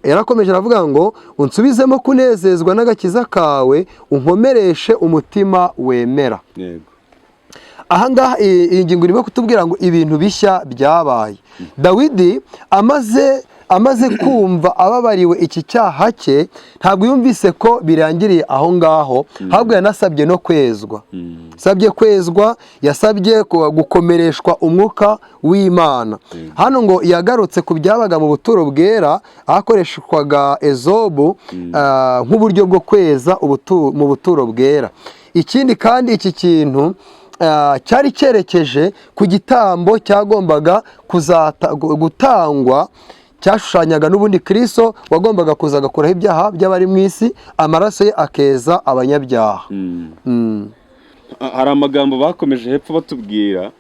Yarakomeje aravuga ngo: unsubizemo kunezezwa n'agakiza kawe, unkomereshe umutima wemera. Ahangaha iyi ngingo irimo kutubwira ngo ibintu bishya byabaye. Dawidi amaze kumva ababariwe iki cyaha cye, ntabwo yumvise ko birangiriye aho ngaho, ahubwo yanasabye no kwezwa. Yasabye kwezwa, yasabye gukomereshwa umwuka w'Imana. Hano ngo yagarutse ku byabaga mu buturo bwera, ahakoreshwaga ezobu nk'uburyo bwo kweza mu buturo bwera. Ikindi kandi, iki kintu cyari cyerekeje ku gitambo cyagombaga gutangwa, cyashushanyaga n'ubundi Kristo wagombaga kuza agakuraho ibyaha by'abari mu isi, amaraso ye akeza abanyabyaha. Hari amagambo bakomeje hepfo batubwira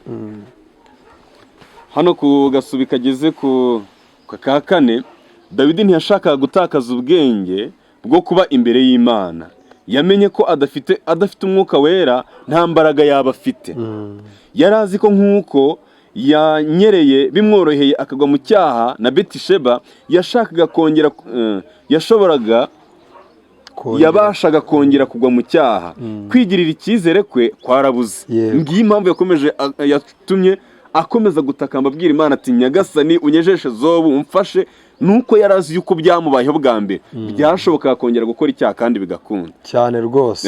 hano ku gasubi kageze ku ka kane. Dawidi ntiyashakaga gutakaza ubwenge bwo kuba imbere y'Imana. Yamenye ko adafite umwuka wera nta mbaraga yaba afite. Yari azi ko nk'uko yanyereye bimworoheye akagwa mu cyaha na Betisheba, yashakaga kongera yashoboraga yabashaga kongera kugwa mu cyaha. Kwigirira icyizere kwe kwarabuze. Ngiyi impamvu yakomeje yatumye akomeza gutakamba abwira Imana ati: "Nyagasani, unyejeshe zobu, umfashe." Nuko yari azi yuko byamubayeho bwa mbere, byashobokaga kongera gukora icyaha kandi bigakunda. Cyane rwose.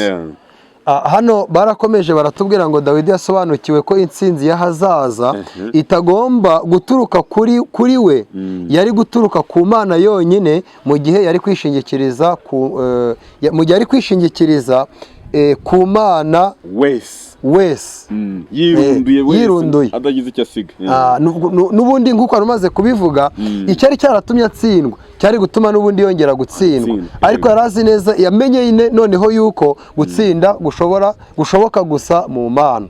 Hano barakomeje baratubwira ngo Dawidi yasobanukiwe ko intsinzi y'ahazaza itagomba guturuka kuri we, yari guturuka ku Mana yonyine mu gihe yari kwishingikiriza ku mu gihe yari kwishingikiriza ku Mana wese wese. Yirunduye wese, Yirunduye. adagize icyo asiga. N'ubundi nk'uko wari umaze kubivuga, icyari cyaratumye atsindwa cyari gutuma n'ubundi yongera gutsindwa. Atsindwa. Ariko yari azi neza, yamenye noneho yuko gutsinda gushobora gushoboka gusa mu Mana.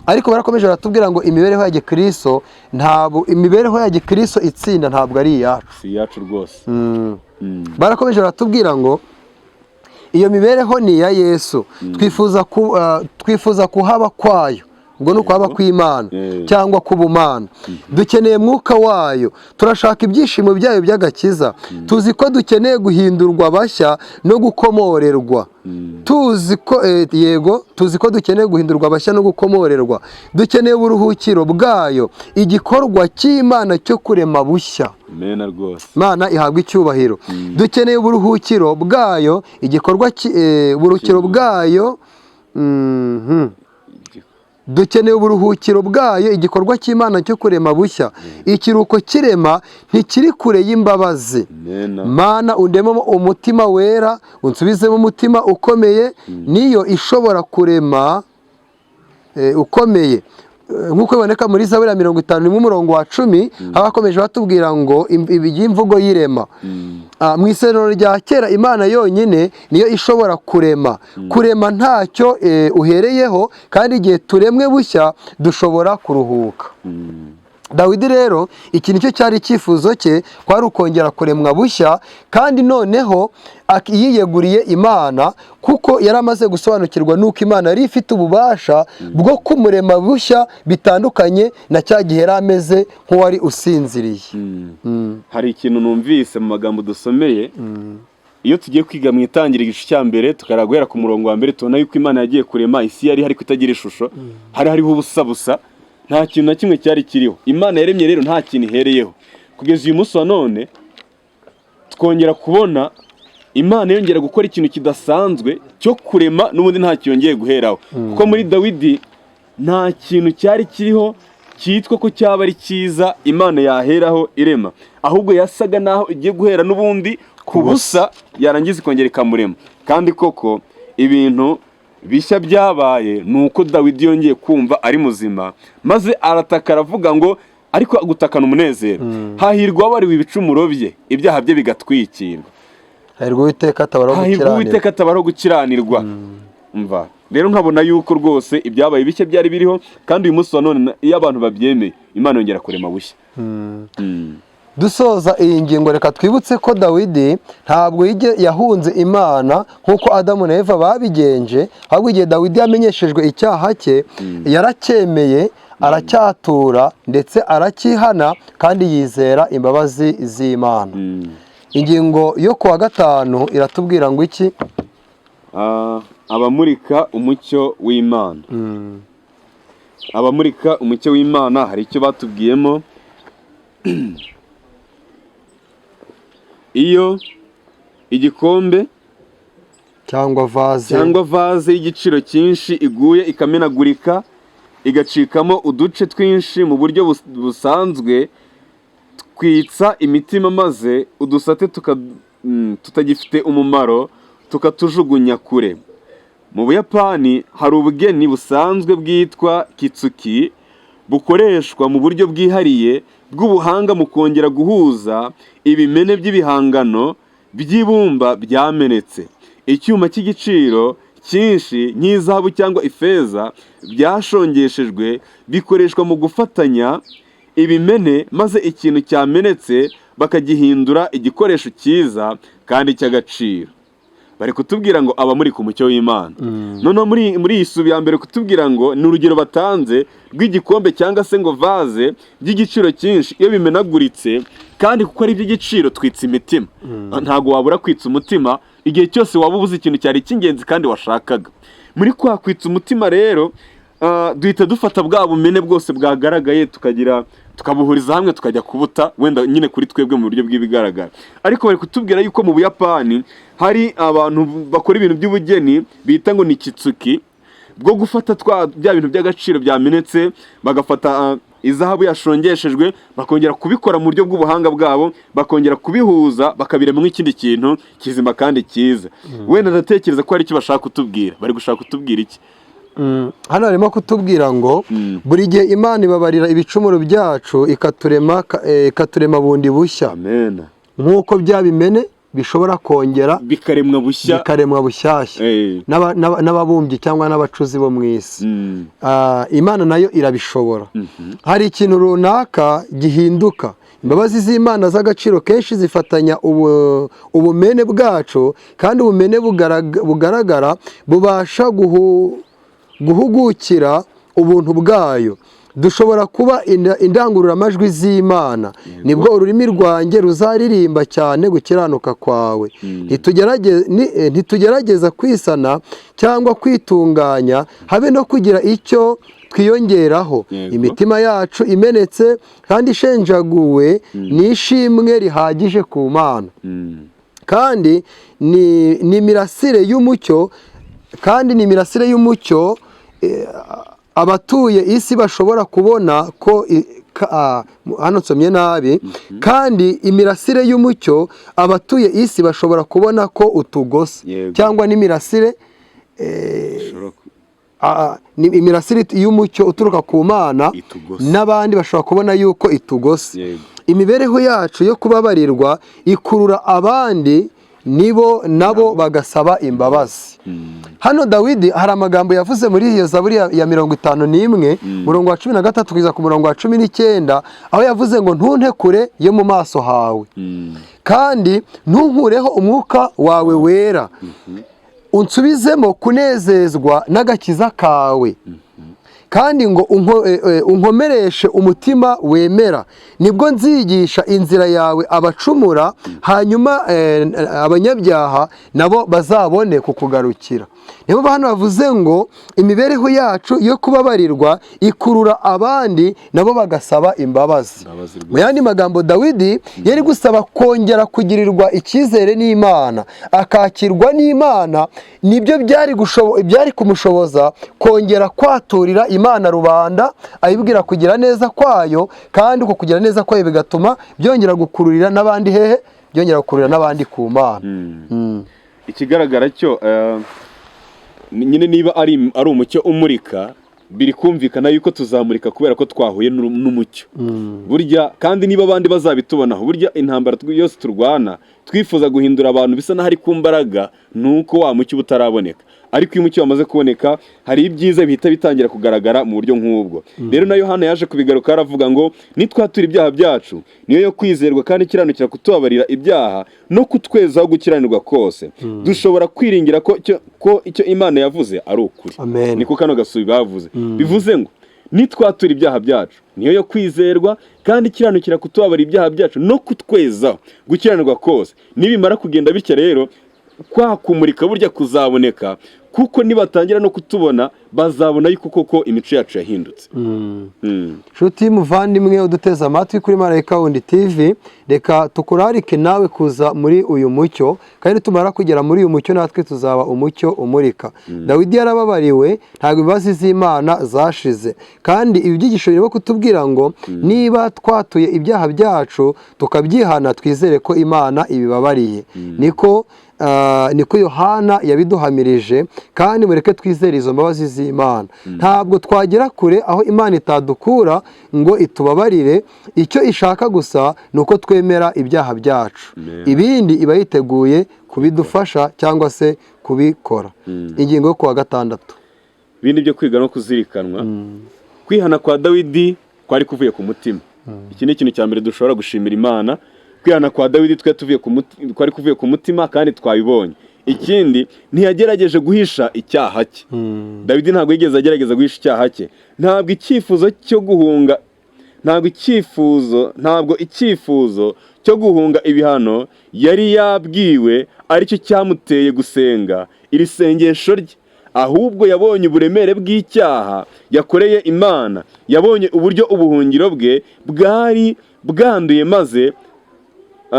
Ariko barakomeje baratubwira ngo imibereho ya gikristo, ntabwo imibereho ya gikristo itsinda ntabwo ari iyacu. Si iyacu rwose. Barakomeje baratubwira ngo iyo mibereho ni iya Yesu. Twifuza kuhaba kwayo, ubwo ni ukuhaba kw'Imana cyangwa k'ubumana. Dukeneye mwuka wayo, turashaka ibyishimo byayo by'agakiza. Tuzi ko dukeneye guhindurwa bashya no gukomorerwa. Tuzi ko yego, tuzi ko dukeneye guhindurwa bashya no gukomorerwa. Dukeneye uburuhukiro bwayo, igikorwa cy'Imana cyo kurema bushya. Mena rwose. Imana ihabwa icyubahiro. Dukeneye uburuhukiro bwayo, igikorwa uburuhukiro bwayo. Dukeneye uburuhukiro bwayo, igikorwa cy'Imana cyo kurema bushya. Ikiruhuko kirema ntikiri kure y'imbabazi. Mena. Mana, undememo umutima wera, unsubizemo umutima ukomeye. Niyo ishobora kurema ukomeye. Nk'uko biboneka muri Zaburi ya 51 umurongo wa 10, aho bakomeje batubwira ngo iby'imvugo y'irema. Mu isezerano rya kera, Imana yonyine niyo ishobora kurema ntacyo uhereyeho, kandi igihe turemwe bushya dushobora kuruhuka. Dawidi rero iki nicyo cyari icyifuzo cye, kwari ukongera kuremwa bushya, kandi noneho yiyeguriye Imana, kuko yari amaze gusobanukirwa n'uko Imana yari ifite ububasha bwo kumurema bushya, bitandukanye na cya gihe yari ameze nk'uwari usinziriye. Hari ikintu numvise mu magambo dusomeye. Iyo tugiye kwiga mu itangira igice cya mbere, tukareba guhera ku murongo wa mbere, tubona yuko Imana yagiye kurema isi, yari hari kutagira ishusho, hari hariho ubusa busa, nta kintu na kimwe cyari kiriho. Imana yaremye rero nta kintu ihereyeho. Kugeza uyu munsi wa none twongera kubona Imana yongera gukora ikintu kidasanzwe cyo kurema, n'ubundi nta yongeye guheraho, kuko muri Dawidi nta kintu cyari kiriho cyitwa ko cyaba ari cyiza Imana yaheraho irema, ahubwo yasaga naho igiye guhera n'ubundi ku busa, yarangiza ikongera ikamurema. Kandi koko ibintu bishya byabaye ni uko Dawidi yongeye kumva ari muzima, maze arataka aravuga ngo, ariko gutakana umunezero: "Hahirwa uwabariwe ibicumuro bye, ibyaha bye bigatwikirwa." Hahirwa Uwiteka atabaraho Hahirwa gukiranirwa. Uwiteka atabaraho gukiranirwa. Mva rero nkabona yuko rwose ibyabaye bishya byari biriho, kandi uyu munsi wa none iyo abantu babyemeye, Imana yongera kurema bushya. Dusoza iyi ngingo, reka twibutse ko Dawidi ntabwo yahunze Imana nk'uko Adamu na Eva babigenje, ahubwo igihe Dawidi yamenyeshejwe icyaha cye, yaracyemeye, aracyatura, ndetse aracyihana, kandi yizera imbabazi z'Imana. Ingingo yo kuwa gatanu iratubwira ngo iki? Abamurika umucyo w'Imana. Abamurika umucyo w'Imana hari icyo batubwiyemo. Iyo igikombe cyangwa vase, cyangwa vase y'igiciro cyinshi iguye ikamenagurika, igacikamo uduce twinshi, mu buryo busanzwe twitsa imitima, maze udusate tutagifite umumaro tukatujugunya kure. Mu Buyapani hari ubugeni busanzwe bwitwa kintsugi, bukoreshwa mu buryo bwihariye bw'ubuhanga mu kongera guhuza ibimene by'ibihangano by'ibumba byamenetse. Icyuma cy'igiciro cyinshi nk'izahabu cyangwa ifeza byashongeshejwe bikoreshwa mu gufatanya ibimene, maze ikintu cyamenetse bakagihindura igikoresho cyiza kandi cy'agaciro. Bari kutubwira ngo abamurika umucyo w'Imana. Noneho muri iyi subi ya mbere kutubwira ngo ni urugero batanze rw'igikombe cyangwa se ngo vase by'igiciro cyinshi, iyo bimenaguritse, kandi kuko ari iby'igiciro, twitsa imitima. Ntabwo wabura kwitsa umutima igihe cyose waba ubuze ikintu cyari icy'ingenzi kandi washakaga. Muri kwa kwitsa umutima rero, duhita dufata bwa bumene bwose bwagaragaye, tukagira tukabuhuriza hamwe, tukajya kubuta wenda nyine kuri twebwe mu buryo bw'ibigaragara. Ariko bari kutubwira yuko mu Buyapani hari abantu bakora ibintu by'ubugeni bita ngo ni kintsugi, bwo gufata twa bya bintu by'agaciro byamenetse, bagafata izahabu yashongeshejwe, bakongera kubikora mu buryo bw'ubuhanga bwabo, bakongera kubihuza, bakabirema nk'ikindi kintu kizima kandi cyiza. Wenda ndatekereza ko hari icyo bashaka kutubwira. Bari gushaka kutubwira iki? Hano harimo kutubwira ngo buri gihe Imana ibabarira ibicumuro byacu, ikaturema bundi bushya, Amen. nk'uko bya bimene bishobora kongera bikaremwa bushya, bikaremwa bushyashya n'ababumbyi cyangwa n'abacuzi bo mu isi. Imana nayo irabishobora. Hari ikintu runaka gihinduka. Imbabazi z'Imana z'agaciro kenshi zifatanya ubumene bwacu, kandi ubumene bugaragara bubasha guhugukira ubuntu bwayo. Dushobora kuba indangururamajwi z'Imana. Nibwo ururimi rwanjye ruzaririmba cyane gukiranuka kwawe. Ntitugerageza kwisana cyangwa kwitunganya, habe no kugira icyo twiyongeraho. Imitima yacu imenetse kandi ishenjaguwe ni ishimwe rihagije ku Mana, kandi ni imirasire y'umucyo, kandi ni imirasire y'umucyo abatuye isi bashobora kubona ko hano nsomye nabi. Kandi imirasire y'umucyo abatuye isi bashobora kubona ko utugose, cyangwa n'imirasire Ishobora ni imirasire y'umucyo uturuka ku Mana, Itugose. n'abandi bashobora kubona yuko itugose. Imibereho yacu yo kubabarirwa ikurura abandi, nibo nabo bagasaba imbabazi. Hano Dawidi hari amagambo yavuze muri iyo Zaburi ya 51, murongo wa 13 kugeza ku murongo wa 19, aho yavuze ngo: "Ntunte kure yo mu maso hawe, kandi ntunkureho umwuka wawe wera. Unsubizemo kunezezwa n'agakiza kawe, kandi ngo unkomereshe umutima wemera. Nibwo nzigisha inzira yawe abacumura, hanyuma abanyabyaha nabo bazabone kukugarukira." Niyo hano bavuze ngo imibereho yacu yo kubabarirwa ikurura abandi, nabo bagasaba imbabazi. Imbabazi rwose. Mu yandi magambo, Dawidi yari gusaba kongera kugirirwa icyizere n'Imana, akakirwa n'Imana. Nibyo byari kumushoboza kongera kwaturira Imana rubanda, ayibwira kugira neza kwayo, kandi uko kugira neza kwayo bigatuma byongera gukururira n'abandi hehe? Byongera gukururira n'abandi ku Mana. Ikigaragara cyo nyine niba ari umucyo umurika, biri kumvikana yuko tuzamurika kubera ko twahuye n'umucyo burya. Kandi niba abandi bazabitubonaho, burya intambara yose turwana twifuza guhindura abantu bisa n'aho ari ku mbaraga, ni uko wa mucyo uba utaraboneka. Ariko iyo umucyo wamaze kuboneka, hari ibyiza bihita bitangira kugaragara mu buryo nk'ubwo. Rero na Yohana yaje kubigaruka, aravuga ngo nitwatura ibyaha byacu, niyo yo kwizerwa kandi ikiranukira kutubabarira ibyaha no kutwezaho gukiranirwa kose. Dushobora kwiringira ko icyo Imana yavuze ari ukuri. Amen. Niko kano gasubi bavuze. Bivuze ngo nitwatura ibyaha byacu, niyo yo kwizerwa kandi ikiranukira kutubabarira ibyaha byacu no kutwezaho gukiranirwa kose. Nibimara kugenda bityo rero, kwa kumurika burya kuzaboneka. Kuko nibatangira no kutubona, bazabona yuko koko imico yacu yahindutse. Nshuti muvandimwe uduteze amatwi kuri Marayika Wundi TV, reka tukurarike nawe kuza muri uyu mucyo, kandi tumara kugera muri uyu mucyo natwe tuzaba umucyo umurika. Dawidi yarababariwe, ntabwo imbabazi z'Imana zashize. Kandi ibi byigisho birimo kutubwira ngo niba twatuye ibyaha byacu tukabyihana, twizere ko Imana ibibabariye. Niko Yohana yabiduhamirije, kandi mureke twizere izo mbabazi z'Imana. Ntabwo twagera kure aho Imana itadukura ngo itubabarire. Icyo ishaka gusa ni uko twemera ibyaha byacu. Amen. Ibindi iba yiteguye kubidufasha cyangwa se kubikora. Ingingo yo kuwa gatandatu. Ibindi byo kwiga no kuzirikanwa: kwihana kwa Dawidi kwari kuvuye ku mutima. Iki ni ikintu cya mbere dushobora gushimira Imana. Kwihana kwa Dawidi twe tuvuye ku kwari kuvuye ku mutima, kandi twabibonye. Ikindi, ntiyagerageje guhisha icyaha cye. Dawidi ntabwo yigeze agerageza guhisha icyaha cye. Ntabwo icyifuzo cyo guhunga, ntabwo icyifuzo cyo guhunga ibihano yari yabwiwe aricyo cyamuteye gusenga iri sengesho rye, ahubwo yabonye uburemere bw'icyaha yakoreye Imana. Yabonye uburyo ubuhungiro bwe bwari bwanduye, maze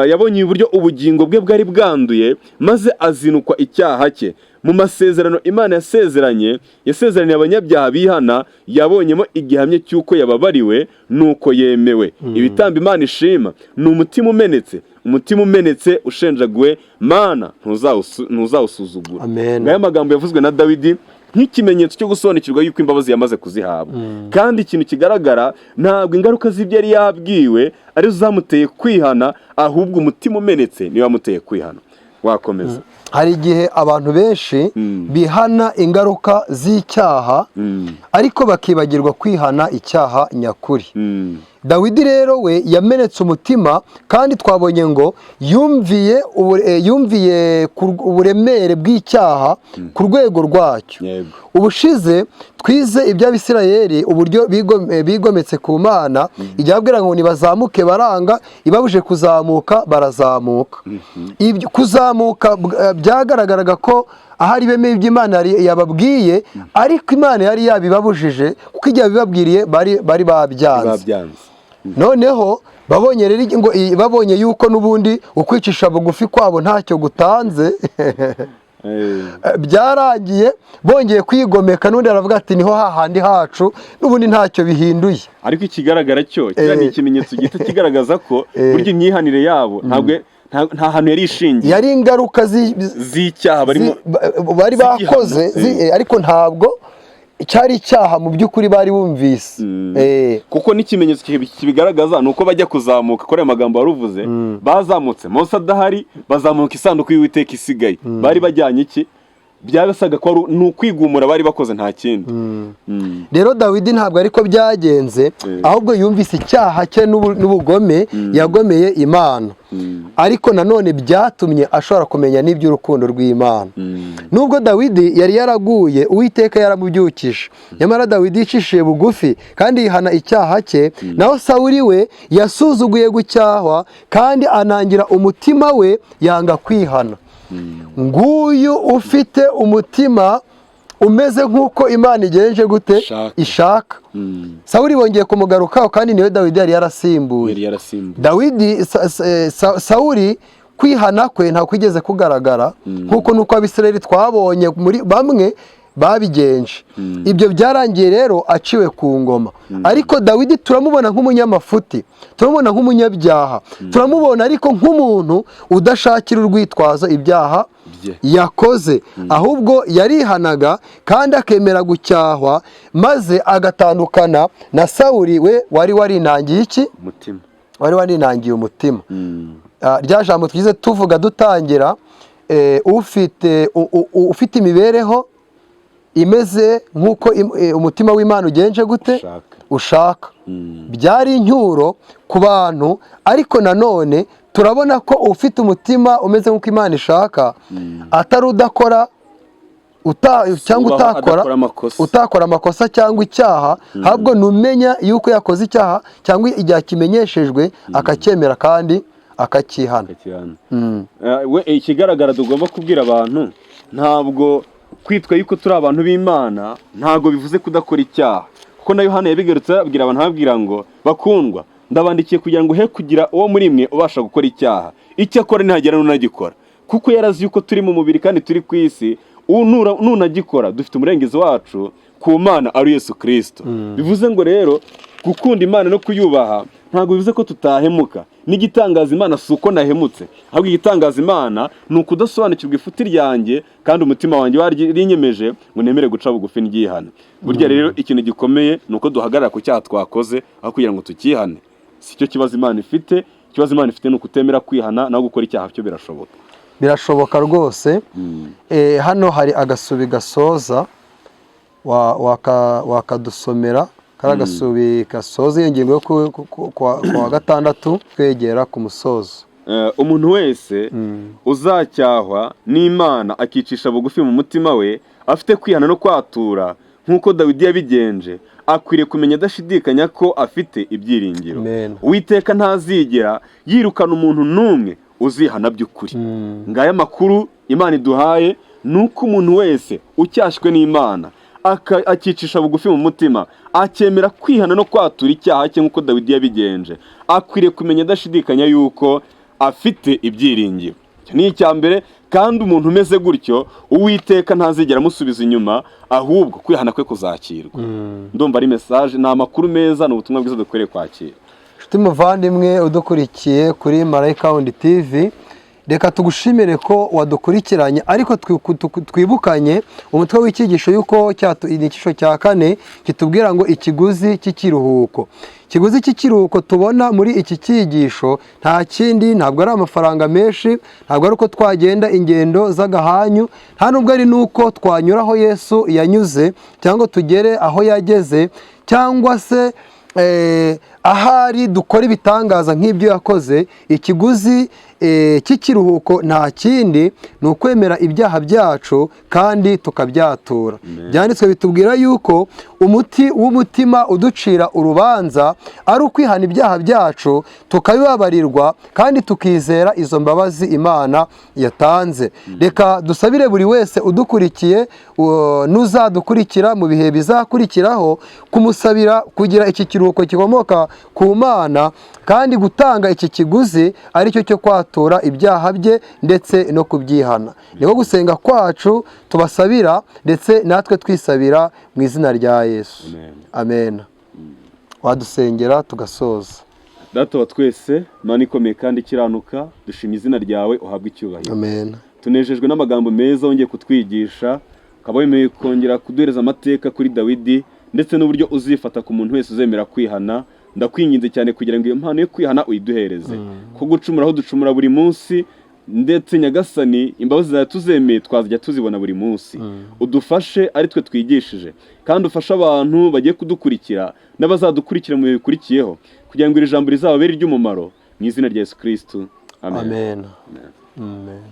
yabonye uburyo ubugingo bwe bwari bwanduye, maze azinukwa icyaha cye. Mu masezerano Imana yasezeraniye abanyabyaha bihana, yabonyemo igihamya cy'uko yababariwe n'uko yemewe. Ibitambo Imana ishima ni umutima umenetse. Umutima umenetse ushenjaguwe, Mana, ntuzawusuzugura. Amen. Ngaya magambo yavuzwe na Dawidi nk'ikimenyetso cyo gusobanukirwa yuko imbabazi yamaze kuzihabwa. Kandi ikintu kigaragara, ntabwo ingaruka z'ibyo yari yabwiwe arizo zamuteye kwihana, ahubwo umutima umenetse niwe wamuteye kwihana. Wakomeza. Hari igihe abantu benshi bihana ingaruka z'icyaha, ariko bakibagirwa kwihana icyaha nyakuri. Dawidi rero we yamenetse umutima, kandi twabonye ngo yumviye uburemere bw'icyaha ku rwego rwacyo. Ubushize twize iby'Abisirayeli, uburyo bigometse ku Mana. Ijya babwira ngo nibazamuke baranga, ibabuje kuzamuka barazamuka. Ibyo kuzamuka byagaragaraga ko ahari bemeye ibyo Imana yababwiye, ariko Imana yari yabibabujije, kuko igihe yabibabwiriye bari babyanze. Babyanze. Noneho babonye rero ngo babonye yuko n'ubundi ukwicisha bugufi kwabo ntacyo gutanze, byarangiye bongeye kwigomeka, n'undi aravuga ati: "Niho hahandi hacu, n'ubundi ntacyo bihinduye." Ariko ikigaragara cyo kiriya ni ikimenyetso gihita kigaragaza ko burya imyihanire yabo ntabwo nta hantu yari ishingiye. Yari ingaruka z'icyaha barimo bari z'igihano. bakoze, ariko ntabwo cyari icyaha mu by'ukuri bari bumvise. Kuko n'ikimenyetso kibigaragaza ni uko bajya kuzamuka kuri ayo magambo wari uvuze, bazamutse Mose adahari, bazamuka isanduku y'Uwiteka isigaye. Bari bajyanye iki? Byabasaga ko ni ukwigumura bari bakoze, nta kindi. Rero Dawidi ntabwo ariko byagenze, ahubwo yumvise icyaha cye n'ubugome yagomeye Imana, ariko nanone byatumye ashobora kumenya n'iby'urukundo rw'Imana. Nubwo Dawidi yari yaraguye, Uwiteka yaramubyukije. Nyamara Dawidi yicishije bugufi kandi yihana icyaha cye, naho Sawuli we yasuzuguye gucyahwa kandi anangira umutima we, yanga kwihana. Nguyu ufite umutima umeze nk'uko Imana igenje gute? Ishaka. Ishaka. Sawuli bongeye kumugarukaho, kandi niwe Dawidi yari yarasimbuye. Yari yarasimbuye. Dawidi Sawuli kwihana kwe ntabwo kwigeze kugaragara nk'uko nuko Abisirayeli twabonye muri bamwe babigenje. Ibyo byarangiye rero aciwe ku ngoma. Ariko Dawidi turamubona nk'umunyamafuti, turamubona nk'umunyabyaha, turamubona ariko nk'umuntu udashakira urwitwazo ibyaha bye yakoze, ahubwo yarihanaga kandi akemera gucyahwa, maze agatandukana na Sawuli we wari warinangiye iki? Umutima. Wari warinangiye umutima. Rya jambo twize tuvuga dutangira, ufite imibereho imeze nk'uko umutima w'Imana ugenje gute? Ushaka. Ushaka. Byari incyuro ku bantu, ariko nanone turabona ko ufite umutima umeze nk'uko Imana ishaka atari udakora cyangwa ubaho utakora adakora amakosa. Utakora amakosa cyangwa icyaha, ahubwo numenya yuko yakoze icyaha cyangwa igihe akimenyeshejwe akacyemera kandi akacyihana. Akakihana. We ikigaragara tugomba kubwira abantu, ntabwo Kwitwa yuko turi abantu b'Imana ntabwo bivuze kudakora icyaha, kuko na Yohana yabigarutse abwira abantu, ababwira ngo: "Bakundwa, ndabandikiye kugira ngo he kugira uwo muri mwe ubasha gukora icyaha, icyakora nihagera n'unagikora," kuko yarazi yuko turi mu mubiri kandi turi ku isi, nunagikora dufite umurengezi wacu ku Mana, ari Yesu Kirisito. Bivuze ngo rero gukunda Imana no kuyubaha ntabwo bivuze ko tutahemuka. N'igitangaza Imana si uko nahemutse, ahubwo igitangaza Imana ni ukudasobanukirwa ifuti ryanjye, kandi umutima wanjye warinyemeje ngo nemere guca bugufi ndyihane. Burya rero ikintu gikomeye ni uko duhagarara ku cyaha twakoze aho kugira ngo tukihane. Si cyo kibazo Imana ifite. Ikibazo Imana ifite ni ukutemera kwihana, naho gukora icyaha cyo birashoboka. Birashoboka rwose. Hano hari agasubi gasoza, wakadusomera kari agasubi gasoza iyo ngingo yo ku wa gatandatu, twegera ku musozo. Umuntu wese uzacyahwa n'Imana akicisha bugufi mu mutima we, afite kwihana no kwatura nk'uko Dawidi yabigenje, akwiriye kumenya adashidikanya ko afite ibyiringiro. Amen. Uwiteka ntazigera yirukana umuntu n'umwe uzihana by'ukuri. Ngaya amakuru Imana iduhaye, ni uko umuntu wese ucyashywe n'Imana, akicisha bugufi mu mutima, akemera kwihana no kwatura icyaha cye nk'uko Dawidi yabigenje, akwiriye kumenya adashidikanya yuko afite ibyiringiro. Icyo ni icya mbere. Kandi umuntu umeze gutyo, Uwiteka ntazigera amusubiza inyuma, ahubwo kwihana kwe kuzakirwa. Ndumva ari message, ni amakuru meza, ni ubutumwa bwiza dukwiriye kwakira. Inshuti muvandimwe udukurikiye kuri Marayika Wundi TV, reka tugushimire ko wadukurikiranye, ariko twibukanye umutwe w'icyigisho y'uko icyigisho cya kane kitubwira ngo ikiguzi cy'ikiruhuko. Ikiguzi cy'ikiruhuko tubona muri iki cyigisho nta kindi, ntabwo ari amafaranga menshi, ntabwo ari uko twagenda ingendo z'agahanyu, nta nubwo ari n'uko twanyura aho Yesu yanyuze cyangwa tugere aho yageze, cyangwa se ahari dukora ibitangaza nk'ibyo yakoze. Ikiguzi cy'ikiruhuko nta kindi, ni ukwemera ibyaha byacu kandi tukabyatura. Byanditswe bitubwira yuko umuti w'umutima uducira urubanza ari ukwihana ibyaha byacu, tukabibabarirwa, kandi tukizera izo mbabazi Imana yatanze. Reka dusabire buri wese udukurikiye, n'uzadukurikira mu bihe bizakurikiraho, kumusabira kugira iki kiruhuko gikomoka ku Mana, kandi gutanga iki kiguzi aricyo cyo kwatura ibyaha bye ndetse no kubyihana. Niko gusenga kwacu tubasabira, ndetse natwe twisabira mu izina rya Yesu. Amen. Amen. Wadusengera tugasoza. Data wa twese, Mana ikomeye kandi ikiranuka, dushima izina ryawe, uhabwe icyubahiro. Amen. Tunejejwe n'amagambo meza wongeye kutwigisha, ukaba wemeye kongera kuduhereza amateka kuri Dawidi, ndetse n'uburyo uzifata ku muntu wese uzemera kwihana. Ndakwinginze cyane kugira ngo iyo mpano yo kwihana uyiduhereze, ko gucumura aho ducumura buri munsi, ndetse Nyagasani, imbabazi zawe tuzemeye twazajya tuzibona buri munsi. Udufashe ari twe twigishije, kandi ufashe abantu bagiye kudukurikira n'abazadukurikira mu bihe bikurikiyeho, kugira ngo iri jambo rizababere iry'umumaro. Mu izina rya Yesu Kristo, amen. Amen, amen.